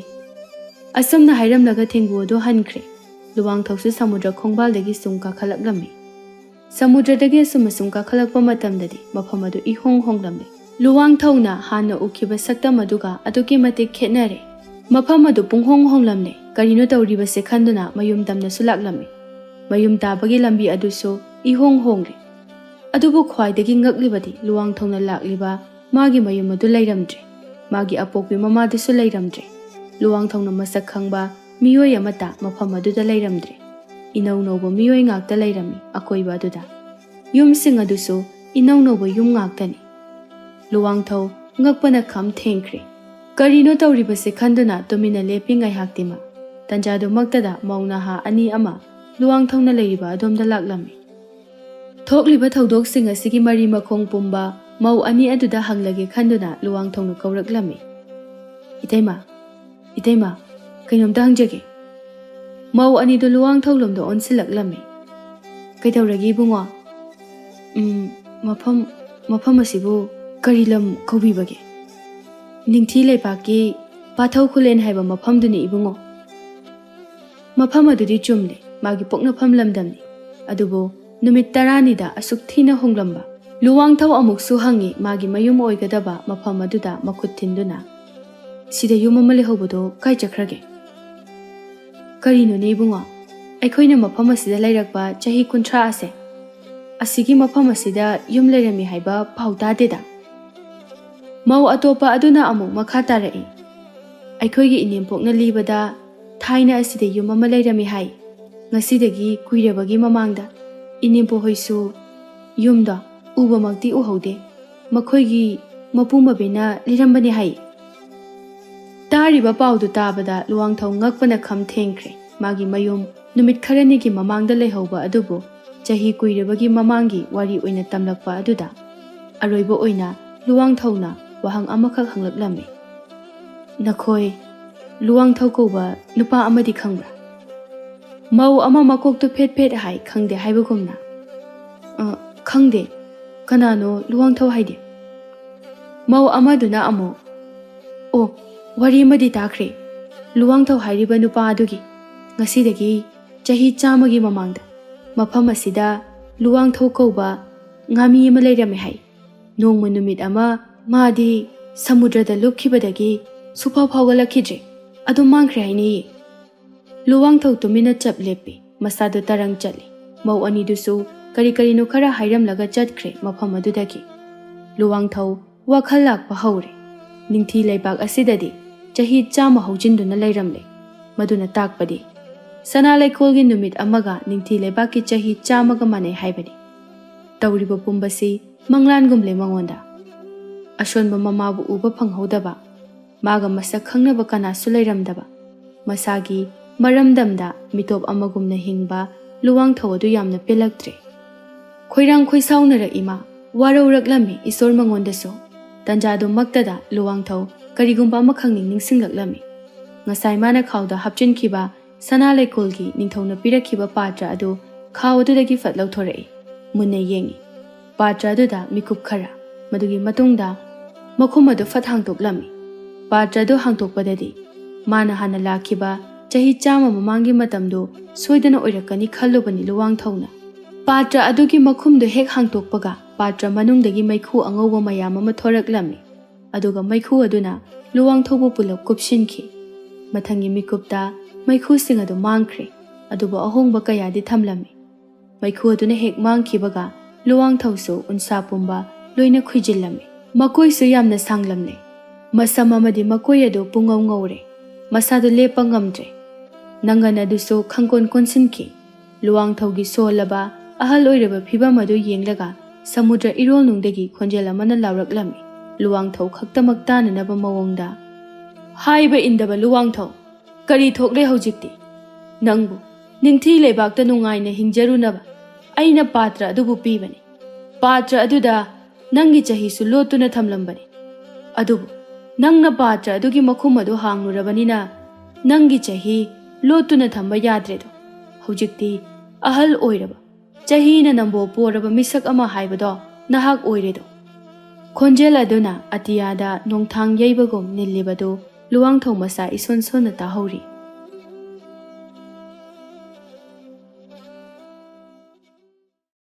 ꯑꯁꯨꯝꯅ ꯍꯥꯏꯔꯝꯂꯒ ꯊꯦꯡꯒꯨ ꯑꯗꯨ ꯍꯟꯈ꯭ꯔꯦ꯫ ꯂꯨꯋꯥꯡꯊꯧꯁꯨ ꯁꯃꯨꯗ꯭ꯔ ꯈꯣꯡꯕꯥꯜꯗꯒꯤ ꯁꯨꯝ ꯀꯥꯈꯠꯂꯛꯂꯝꯃꯤ꯫ ꯁꯃꯨꯗ꯭ꯔꯗꯒꯤ ꯑꯁꯨꯝ ꯑꯁꯨꯝ ꯀꯥꯈꯠꯂꯛꯄ ꯃꯇꯝꯗꯗꯤ ꯃꯐꯝ ꯑꯗꯨ ꯏꯍꯣꯡ ꯍꯣꯡꯂꯝꯂꯦ꯫ ꯂꯨꯋꯥꯡꯊꯧꯅ ꯍꯥꯟꯅ ꯎꯈꯤꯕ ꯁꯛꯇꯝ ꯑꯗꯨꯒ ꯑꯗꯨꯛꯀꯤ ꯃꯇꯤꯛ ꯈꯦꯠꯅꯔꯦ꯫ ꯃꯐꯝ ꯑꯗꯨ ꯄꯨꯡꯍꯣꯡ ꯍꯣꯡꯂꯝꯂꯦ꯫ ꯀꯔꯤꯅꯣ ꯇꯧꯔꯤꯕꯁꯦ ꯈꯟꯗꯨꯅ ꯃꯌꯨꯝ ꯇꯝꯅꯁꯨ ꯂꯥꯛꯂꯝꯃꯤ꯫ ꯃꯌꯨꯝ ꯇꯥꯕꯒꯤ ꯂꯝꯕꯤ ꯑꯗꯨꯁꯨ ꯏꯍꯣꯡ ꯍꯣꯡꯂꯦ꯫ ꯑꯗꯨꯕꯨ ꯈ꯭ꯋꯥꯏꯗꯒꯤ ꯉꯛꯂꯤꯕꯗꯤ ꯂꯨꯋꯥꯡꯊꯧꯅ ꯂꯥꯛꯂꯤꯕ ꯃꯥꯒꯤ ꯃꯌꯨꯝ ꯑꯗꯨ ꯂꯩꯔꯝꯗ꯭ꯔꯦ꯫ ꯃꯥꯒꯤ ꯑꯄꯣꯛꯄꯤ ꯃꯃꯥꯗꯨꯁꯨ ꯂꯩꯔꯝꯗ꯭ꯔꯦ꯫ ꯂꯨꯋꯥꯡꯊꯧꯅ ꯃꯁꯛ ꯈꯪꯕ ꯃꯤꯑꯣꯏ ꯑꯃꯠꯇ ꯃꯐꯝ ꯑꯗꯨꯗ ꯂꯩꯔꯝꯗ꯭ꯔꯦ꯫ ꯏꯅꯧ ꯅꯧꯕ ꯃꯤꯑꯣꯏ ꯉꯥꯛꯇ ꯂꯩꯔꯝꯃꯤ ꯑꯀꯣꯏꯕ ꯑꯗꯨꯗ꯫ ꯌꯨꯝꯁꯤꯡ ꯑꯗꯨꯁꯨ ꯏꯅꯧ ꯅꯧꯕ ꯌꯨꯝ ꯉꯥꯛꯇꯅꯤ꯫ ꯂꯨꯋꯥꯡꯊꯧ ꯉꯛꯄꯅ ꯈꯝ ꯊꯦꯡꯈ꯭ꯔꯦ꯫ ꯀꯔꯤꯅꯣ ꯇꯧꯔꯤꯕꯁꯦ ꯈꯟꯗꯨꯅ ꯇꯨꯃꯤꯟꯅ ꯂꯦꯞꯄꯤ ꯉꯥꯏꯍꯥꯛꯇꯤꯃꯛ꯫ ꯇꯟꯖꯥꯗꯨꯃꯛꯇꯗ ꯃꯧ ꯅꯍꯥ ꯑꯅꯤ ꯑꯃ ꯂꯨꯋꯥꯡꯊꯧꯅ ꯂꯩꯔꯤꯕ ꯑꯗꯣꯝꯗ ꯂꯥꯛꯂꯝꯃꯤ꯫ ꯊꯣꯛꯂꯤꯕ ꯊꯧꯗꯣꯛꯁꯤꯡ ꯑꯁꯤꯒꯤ ꯃꯔꯤ ꯃꯈꯣꯡ ꯄꯨꯝꯕ ꯃꯧ ꯑꯅꯤ ꯑꯗꯨꯗ ꯍꯪꯂꯒꯦ ꯈꯟꯗꯨꯅ ꯂꯨꯋꯥꯡꯊꯧꯅ ꯀꯧꯔꯛꯂꯝꯃꯤ꯫ "ꯏꯇꯩꯃ, ꯏꯇꯩꯃ, ꯀꯩꯅꯣꯝꯇ ꯍꯪꯖꯒꯦ꯫" ꯃꯧ ꯑꯅꯤꯗꯨ ꯂꯨꯋꯥꯡꯊꯧꯂꯣꯝꯗ ꯑꯣꯟꯁꯤꯜꯂꯛꯂꯝꯃꯤ꯫ "ꯀꯩꯗꯧꯔꯒꯦ ꯏꯕꯨꯡꯉꯣ?" "ꯎꯝ, ꯃꯐꯝ, ꯃꯐꯝ ꯑꯁꯤꯕꯨ ꯀꯔꯤ ꯂꯝ ꯀꯧꯕꯤꯕꯒꯦ?" "ꯅꯤꯡꯊꯤ ꯂꯩꯕꯥꯛꯀꯤ ꯄꯥꯊꯧ ꯈꯨꯂꯦꯟ ꯍꯥꯏꯕ ꯃꯐꯝꯗꯨꯅꯤ ꯏꯕꯨꯡꯉꯣ꯫" ꯃꯐꯝ ꯑꯗꯨꯗꯤ ꯆꯨꯝꯂꯦ, ꯃꯥꯒꯤ ꯄꯣꯛꯅꯐꯝ ꯂꯝꯗꯝꯅꯤ꯫ ꯑꯗꯨꯕꯨ ꯅꯨꯃꯤꯠ ꯇꯔꯥꯅꯤꯗ ꯑꯁꯨꯛ ꯊꯤꯅ ꯍꯣꯡꯂꯝꯕ? ꯂꯨꯋꯥꯡꯊꯧ ꯑꯃꯨꯛꯁꯨ ꯍꯪꯉꯤ ꯃꯥꯒꯤ ꯃꯌꯨꯝ ꯑꯣꯏꯒꯗꯕ ꯃꯐꯝ ꯑꯗꯨꯗ ꯃꯈꯨꯠ ꯊꯤꯟꯗꯨꯅ꯫ "ꯁꯤꯗ ꯌꯨꯝ ꯑꯃ ꯂꯩꯍꯧꯕꯗꯣ ꯀꯥꯏ ꯆꯠꯈ꯭ꯔꯒꯦ?" "ꯀꯔꯤꯅꯣꯅꯦ ꯏꯕꯨꯡꯉꯣ, ꯑꯩꯈꯣꯏꯅ ꯃꯐꯝ ꯑꯁꯤꯗ ꯂꯩꯔꯛꯄ ꯆꯍꯤ ꯀꯨꯟꯊ꯭ꯔꯥ ꯑꯁꯦ, ꯑꯁꯤꯒꯤ ꯃꯐꯝ ꯑꯁꯤꯗ ꯌꯨꯝ ꯂꯩꯔꯝꯃꯤ ꯍꯥꯏꯕ ꯄꯥꯎ ꯇꯥꯗꯦꯗ꯫" ꯃꯧ ꯑꯇꯣꯞꯄ ꯑꯗꯨꯅ ꯑꯃꯨꯛ ꯃꯈꯥ ꯇꯥꯔꯛꯏ꯫ "ꯑꯩꯈꯣꯏꯒꯤ ꯏꯅꯦꯝꯄꯣꯛꯅ ꯂꯤꯕꯗ ꯊꯥꯏꯅ ꯑꯁꯤꯗ ꯌꯨꯝ ꯑꯃ ꯂꯩꯔꯝꯃꯤ ꯍꯥꯏ꯫ ꯉꯁꯤꯗꯒꯤ ꯀꯨꯏꯔꯕꯒꯤ ꯃꯃꯥꯡꯗ ꯏꯅꯦꯝꯄꯣꯛꯍꯣꯏꯁꯨ ꯌꯨꯝꯗꯣ ꯎꯕꯃꯛꯇꯤ ꯎꯍꯧꯗꯦ, ꯃꯈꯣꯏꯒꯤ ꯃꯄꯨ ꯃꯕꯦꯟꯅ ꯂꯤꯔꯝꯕꯅꯤ ꯍꯥꯏ꯫" ꯇꯥꯔꯤꯕ ꯄꯥꯎꯗꯨ ꯇꯥꯕꯗ ꯂꯨꯋꯥꯡꯊꯧ ꯉꯛꯄꯅ ꯈꯝ ꯊꯦꯡꯈ꯭ꯔꯦ꯫ ꯃꯥꯒꯤ ꯃꯌꯨꯝ ꯅꯨꯃꯤꯠ ꯈꯔꯅꯤꯒꯤ ꯃꯃꯥꯡꯗ ꯂꯩꯍꯧꯕ ꯑꯗꯨꯕꯨ ꯆꯍꯤ ꯀꯨꯏꯔꯕꯒꯤ ꯃꯃꯥꯡꯒꯤ ꯋꯥꯔꯤ ꯑꯣꯏꯅ ꯇꯝꯂꯛꯄ ꯑꯗꯨꯗ ꯑꯔꯣꯏꯕ ꯑꯣꯏꯅ ꯂꯨꯋꯥꯡꯊꯧꯅ ꯋꯥꯍꯪ ꯑꯃꯈꯛ ꯍꯪꯂꯛꯂꯝꯃꯤ꯫ "ꯅꯈꯣꯏ ꯂꯨꯋꯥꯡꯊꯧ ꯀꯧꯕ ꯅꯨꯄꯥ ꯑꯃꯗꯤ ꯈꯪꯕ꯭ꯔꯥ?" ꯃꯧ ꯑꯃ ꯃꯀꯣꯛꯇꯨ ꯐꯦꯠ ꯐꯦꯠ ꯍꯥꯏ, ꯈꯪꯗꯦ ꯍꯥꯏꯕꯒꯨꯝꯅ꯫ "ꯑ, ꯈꯪꯗꯦ꯫ ꯀꯅꯥꯅꯣ ꯂꯨꯋꯥꯡꯊꯧ ꯍꯥꯏꯗꯤ?" ꯃꯧ ꯑꯃꯗꯨꯅ ꯑꯃꯨꯛ, "ꯑꯣ, ꯋꯥꯔꯤ ꯑꯃꯗꯤ ꯇꯥꯈ꯭ꯔꯦ꯫ ꯂꯨꯋꯥꯡꯊꯧ ꯍꯥꯏꯔꯤꯕ ꯅꯨꯄꯥ ꯑꯗꯨꯒꯤ ꯉꯁꯤꯗꯒꯤ ꯆꯍꯤ ꯆꯥꯝꯃꯒꯤ ꯃꯃꯥꯡꯗ ꯃꯐꯝ ꯑꯁꯤꯗ ꯂꯨꯋꯥꯡꯊꯧ ꯀꯧꯕ ꯉꯥꯃꯤ ꯑꯃ ꯂꯩꯔꯝꯃꯦ ꯍꯥꯏ꯫ ꯅꯣꯡꯃ ꯅꯨꯃꯤꯠ ꯑꯃ ꯃꯥꯗꯤ ꯁꯃꯨꯗ꯭ꯔꯗ ꯂꯨꯞꯈꯤꯕꯗꯒꯤ ꯁꯨꯐꯥꯎ ꯐꯥꯎꯒꯠꯂꯛꯈꯤꯗ꯭ꯔꯦ꯫ ꯑꯗꯨꯝ ꯃꯥꯡꯈ꯭ꯔꯦ ꯍꯥꯏꯅꯩꯌꯦ꯫" ꯂꯨꯋꯥꯡꯊꯧ ꯇꯨꯃꯤꯟꯅ ꯆꯞ ꯂꯦꯞꯄꯤ꯫ ꯃꯁꯥꯗꯨ ꯇꯔꯪ ꯆꯠꯂꯤ꯫ ꯃꯧ ꯑꯅꯤꯗꯨꯁꯨ ꯀꯔꯤ ꯀꯔꯤꯅꯣ ꯈꯔ ꯍꯥꯏꯔꯝꯂꯒ ꯆꯠꯈ꯭ꯔꯦ ꯃꯐꯝ ꯑꯗꯨꯗꯒꯤ꯫ ꯂꯨꯋꯥꯡꯊꯧ ꯋꯥꯈꯜ ꯂꯥꯛꯄ ꯍꯧꯔꯦ꯫ ꯅꯤꯡꯊꯤ ꯂꯩꯕꯥꯛ ꯑꯁꯤꯗꯗꯤ ꯆꯍꯤ ꯆꯥꯝꯃ ꯍꯧꯖꯤꯟꯗꯨꯅ ꯂꯩꯔꯝꯂꯦ꯫ ꯃꯗꯨꯅ ꯇꯥꯛꯄꯗꯤ ꯁꯅꯥ ꯂꯩꯀꯣꯜꯒꯤ ꯅꯨꯃꯤꯠ ꯑꯃꯒ ꯅꯤꯡꯊꯤ ꯂꯩꯕꯥꯛꯀꯤ ꯆꯍꯤ ꯆꯥꯝꯃꯒ ꯃꯥꯟꯅꯩ ꯍꯥꯏꯕꯅꯤ꯫ ꯇꯧꯔꯤꯕ ꯄꯨꯝꯕꯁꯤ ꯃꯪꯂꯥꯟꯒꯨꯝꯂꯦ ꯃꯉꯣꯟꯗ꯫ ꯑꯁꯣꯟꯕ ꯃꯃꯥꯕꯨ ꯎꯕ ꯐꯪꯍꯧꯗꯕ, ꯃꯥꯒ ꯃꯁꯛ ꯈꯪꯅꯕ ꯀꯅꯥꯁꯨ ꯂꯩꯔꯝꯗꯕ, ꯃꯁꯥꯒꯤ ꯃꯔꯝꯗꯝꯗ ꯃꯤꯇꯣꯞ ꯑꯃꯒꯨꯝꯅ ꯍꯤꯡꯕ ꯂꯨꯋꯥꯡꯊꯧ ꯑꯗꯨ ꯌꯥꯝꯅ ꯄꯦꯜꯂꯛꯇ꯭ꯔꯦ꯫ ꯈꯣꯏꯔꯥꯡ ꯈꯣꯏꯁꯥꯎꯅꯔꯛꯏ ꯃꯥ꯫ ꯋꯥꯔꯧꯔꯛꯂꯝꯃꯤ ꯏꯁꯣꯔ ꯃꯉꯣꯟꯗꯁꯨ꯫ ꯇꯟꯖꯥꯗꯨꯃꯛꯇꯗ ꯂꯨꯋꯥꯡꯊꯧ ꯀꯔꯤꯒꯨꯝꯕ ꯑꯃꯈꯛꯅꯤ ꯅꯤꯡꯁꯤꯡꯂꯛꯂꯝꯃꯤ꯫ ꯉꯁꯥꯏ ꯃꯥꯅ ꯈꯥꯎꯗ ꯍꯥꯞꯆꯤꯟꯈꯤꯕ ꯁꯅꯥ ꯂꯩꯀꯣꯜꯒꯤ ꯅꯤꯡꯊꯧꯅ ꯄꯤꯔꯛꯈꯤꯕ ꯄꯥꯇ꯭ꯔ ꯑꯗꯨ ꯈꯥꯎ ꯑꯗꯨꯗꯒꯤ ꯐꯠ ꯂꯧꯊꯣꯔꯛꯏ꯫ ꯃꯨꯟꯅ ꯌꯦꯡꯏ꯫ ꯄꯥꯇ꯭ꯔ ꯑꯗꯨꯗ ꯃꯤꯀꯨꯞ ꯈꯔ, ꯃꯗꯨꯒꯤ ꯃꯇꯨꯡꯗ ꯃꯈꯨꯝ ꯑꯗꯨ ꯐꯠ ꯍꯥꯡꯗꯣꯛꯂꯝꯃꯤ꯫ ꯄꯥꯇ꯭ꯔ ꯑꯗꯨ ꯍꯥꯡꯗꯣꯛꯄꯗꯗꯤ ꯃꯥꯅ ꯍꯥꯟꯅ ꯂꯥꯛꯈꯤꯕ ꯆꯍꯤ ꯆꯥꯝꯃ ꯃꯃꯥꯡꯒꯤ ꯃꯇꯝꯗꯨ ꯁꯣꯏꯗꯅ ꯑꯣꯏꯔꯛꯀꯅꯤ ꯈꯜꯂꯨꯕꯅꯤ ꯂꯨꯋꯥꯡꯊꯧꯅ꯫ ꯄꯥꯇ꯭ꯔ ꯑꯗꯨꯒꯤ ꯃꯈꯨꯝꯗꯨ ꯍꯦꯛ ꯍꯥꯡꯗꯣꯛꯄꯒ ꯄꯥꯇ꯭ꯔ ꯃꯅꯨꯡꯗꯒꯤ ꯃꯩꯈꯨ ꯑꯉꯧꯕ ꯃꯌꯥꯝ ꯑꯃ ꯊꯣꯔꯛꯂꯝꯃꯤ꯫ ꯑꯗꯨꯒ ꯃꯩꯈꯨ ꯑꯗꯨꯅ ꯂꯨꯋꯥꯡꯊꯧꯕꯨ ꯄꯨꯂꯞ ꯀꯨꯞꯁꯤꯟꯈꯤ꯫ ꯃꯊꯪꯒꯤ ꯃꯤꯀꯨꯞꯇ ꯃꯩꯈꯨꯁꯤꯡ ꯑꯗꯨ ꯃꯥꯡꯈ꯭ꯔꯦ꯫ ꯑꯗꯨꯕꯨ ꯑꯍꯣꯡꯕ ꯀꯌꯥꯗꯤ ꯊꯝꯂꯝꯃꯤ꯫ ꯃꯩꯈꯨ ꯑꯗꯨꯅ ꯍꯦꯛ ꯃꯥꯡꯈꯤꯕꯒ ꯂꯨꯋꯥꯡꯊꯧꯁꯨ ꯎꯟꯁꯥ ꯄꯨꯝꯕ ꯂꯣꯏꯅ ꯈꯨꯏꯖꯤꯜꯂꯝꯃꯤ꯫ ꯃꯀꯣꯏꯁꯨ ꯌꯥꯝꯅ ꯁꯥꯡꯂꯝꯂꯦ꯫ ꯃꯁꯝ ꯑꯃꯗꯤ ꯃꯀꯣꯏ ꯑꯗꯨ ꯄꯨꯡꯉꯧ ꯉꯧꯔꯦ꯫ ꯃꯁꯥꯗꯨ ꯂꯦꯞꯄ ꯉꯝꯗ꯭ꯔꯦ꯫ ꯅꯪꯒꯟ ꯑꯗꯨꯁꯨ ꯈꯪꯀꯣꯟ ꯀꯣꯟꯁꯤꯟꯈꯤ꯫ ꯂꯨꯋꯥꯡꯊꯧꯒꯤ ꯁꯣꯜꯂꯕ ꯑꯍꯜ ꯑꯣꯏꯔꯕ ꯐꯤꯕꯝ ꯑꯗꯨ ꯌꯦꯡꯂꯒ ꯁꯃꯨꯗ꯭ꯔ ꯏꯔꯣꯜꯅꯨꯡꯗꯒꯤ ꯈꯣꯟꯖꯦꯜ ꯑꯃꯅ ꯂꯥꯎꯔꯛꯂꯝꯃꯤ, ꯂꯨꯋꯥꯡꯊꯧ ꯈꯛꯇꯃꯛ ꯇꯥꯅꯅꯕ ꯃꯑꯣꯡꯗ, "ꯍꯥꯏꯕ ꯏꯟꯗꯕ ꯂꯨꯋꯥꯡꯊꯧ! ꯀꯔꯤ ꯊꯣꯛꯂꯦ ꯍꯧꯖꯤꯛꯇꯤ? ꯅꯪꯕꯨ ꯅꯤꯡꯊꯤ ꯂꯩꯕꯥꯛꯇ ꯅꯨꯡꯉꯥꯏꯅ ꯍꯤꯡꯖꯔꯨꯅꯕ ꯑꯩꯅ ꯄꯥꯇ꯭ꯔ ꯑꯗꯨꯕꯨ ꯄꯤꯕꯅꯤ꯫ ꯄꯥꯇ꯭ꯔ ꯑꯗꯨꯗ ꯅꯪꯒꯤ ꯆꯍꯤꯁꯨ ꯂꯣꯠꯇꯨꯅ ꯊꯝꯂꯝꯕꯅꯤ꯫ ꯑꯗꯨꯕꯨ ꯅꯪꯅ ꯄꯥꯇ꯭ꯔ ꯑꯗꯨꯒꯤ ꯃꯈꯨꯝ ꯑꯗꯨ ꯍꯥꯡꯂꯨꯔꯕꯅꯤꯅ ꯅꯪꯒꯤ ꯆꯍꯤ ꯂꯣꯠꯇꯨꯅ ꯊꯝꯕ ꯌꯥꯗ꯭ꯔꯦꯗꯣ꯫ ꯍꯧꯖꯤꯛꯇꯤ ꯑꯍꯜ ꯑꯣꯏꯔꯕ, ꯆꯍꯤꯅ ꯅꯝꯕꯣ ꯄꯣꯔꯕ ꯃꯤꯁꯛ ꯑꯃ ꯍꯥꯏꯕꯗꯣ ꯅꯍꯥꯛ ꯑꯣꯏꯔꯦꯗꯣ꯫" ꯈꯣꯟꯖꯦꯜ ꯑꯗꯨꯅ ꯑꯇꯤꯌꯥꯗ ꯅꯣꯡꯊꯥꯡ ꯌꯩꯕꯒꯨꯝ ꯅꯤꯜꯂꯤꯕꯗꯨ ꯂꯨꯋꯥꯡꯊꯧ ꯃꯁꯥ ꯏꯁꯣꯟ ꯁꯣꯟꯅ ꯇꯥꯍꯧꯔꯤ꯫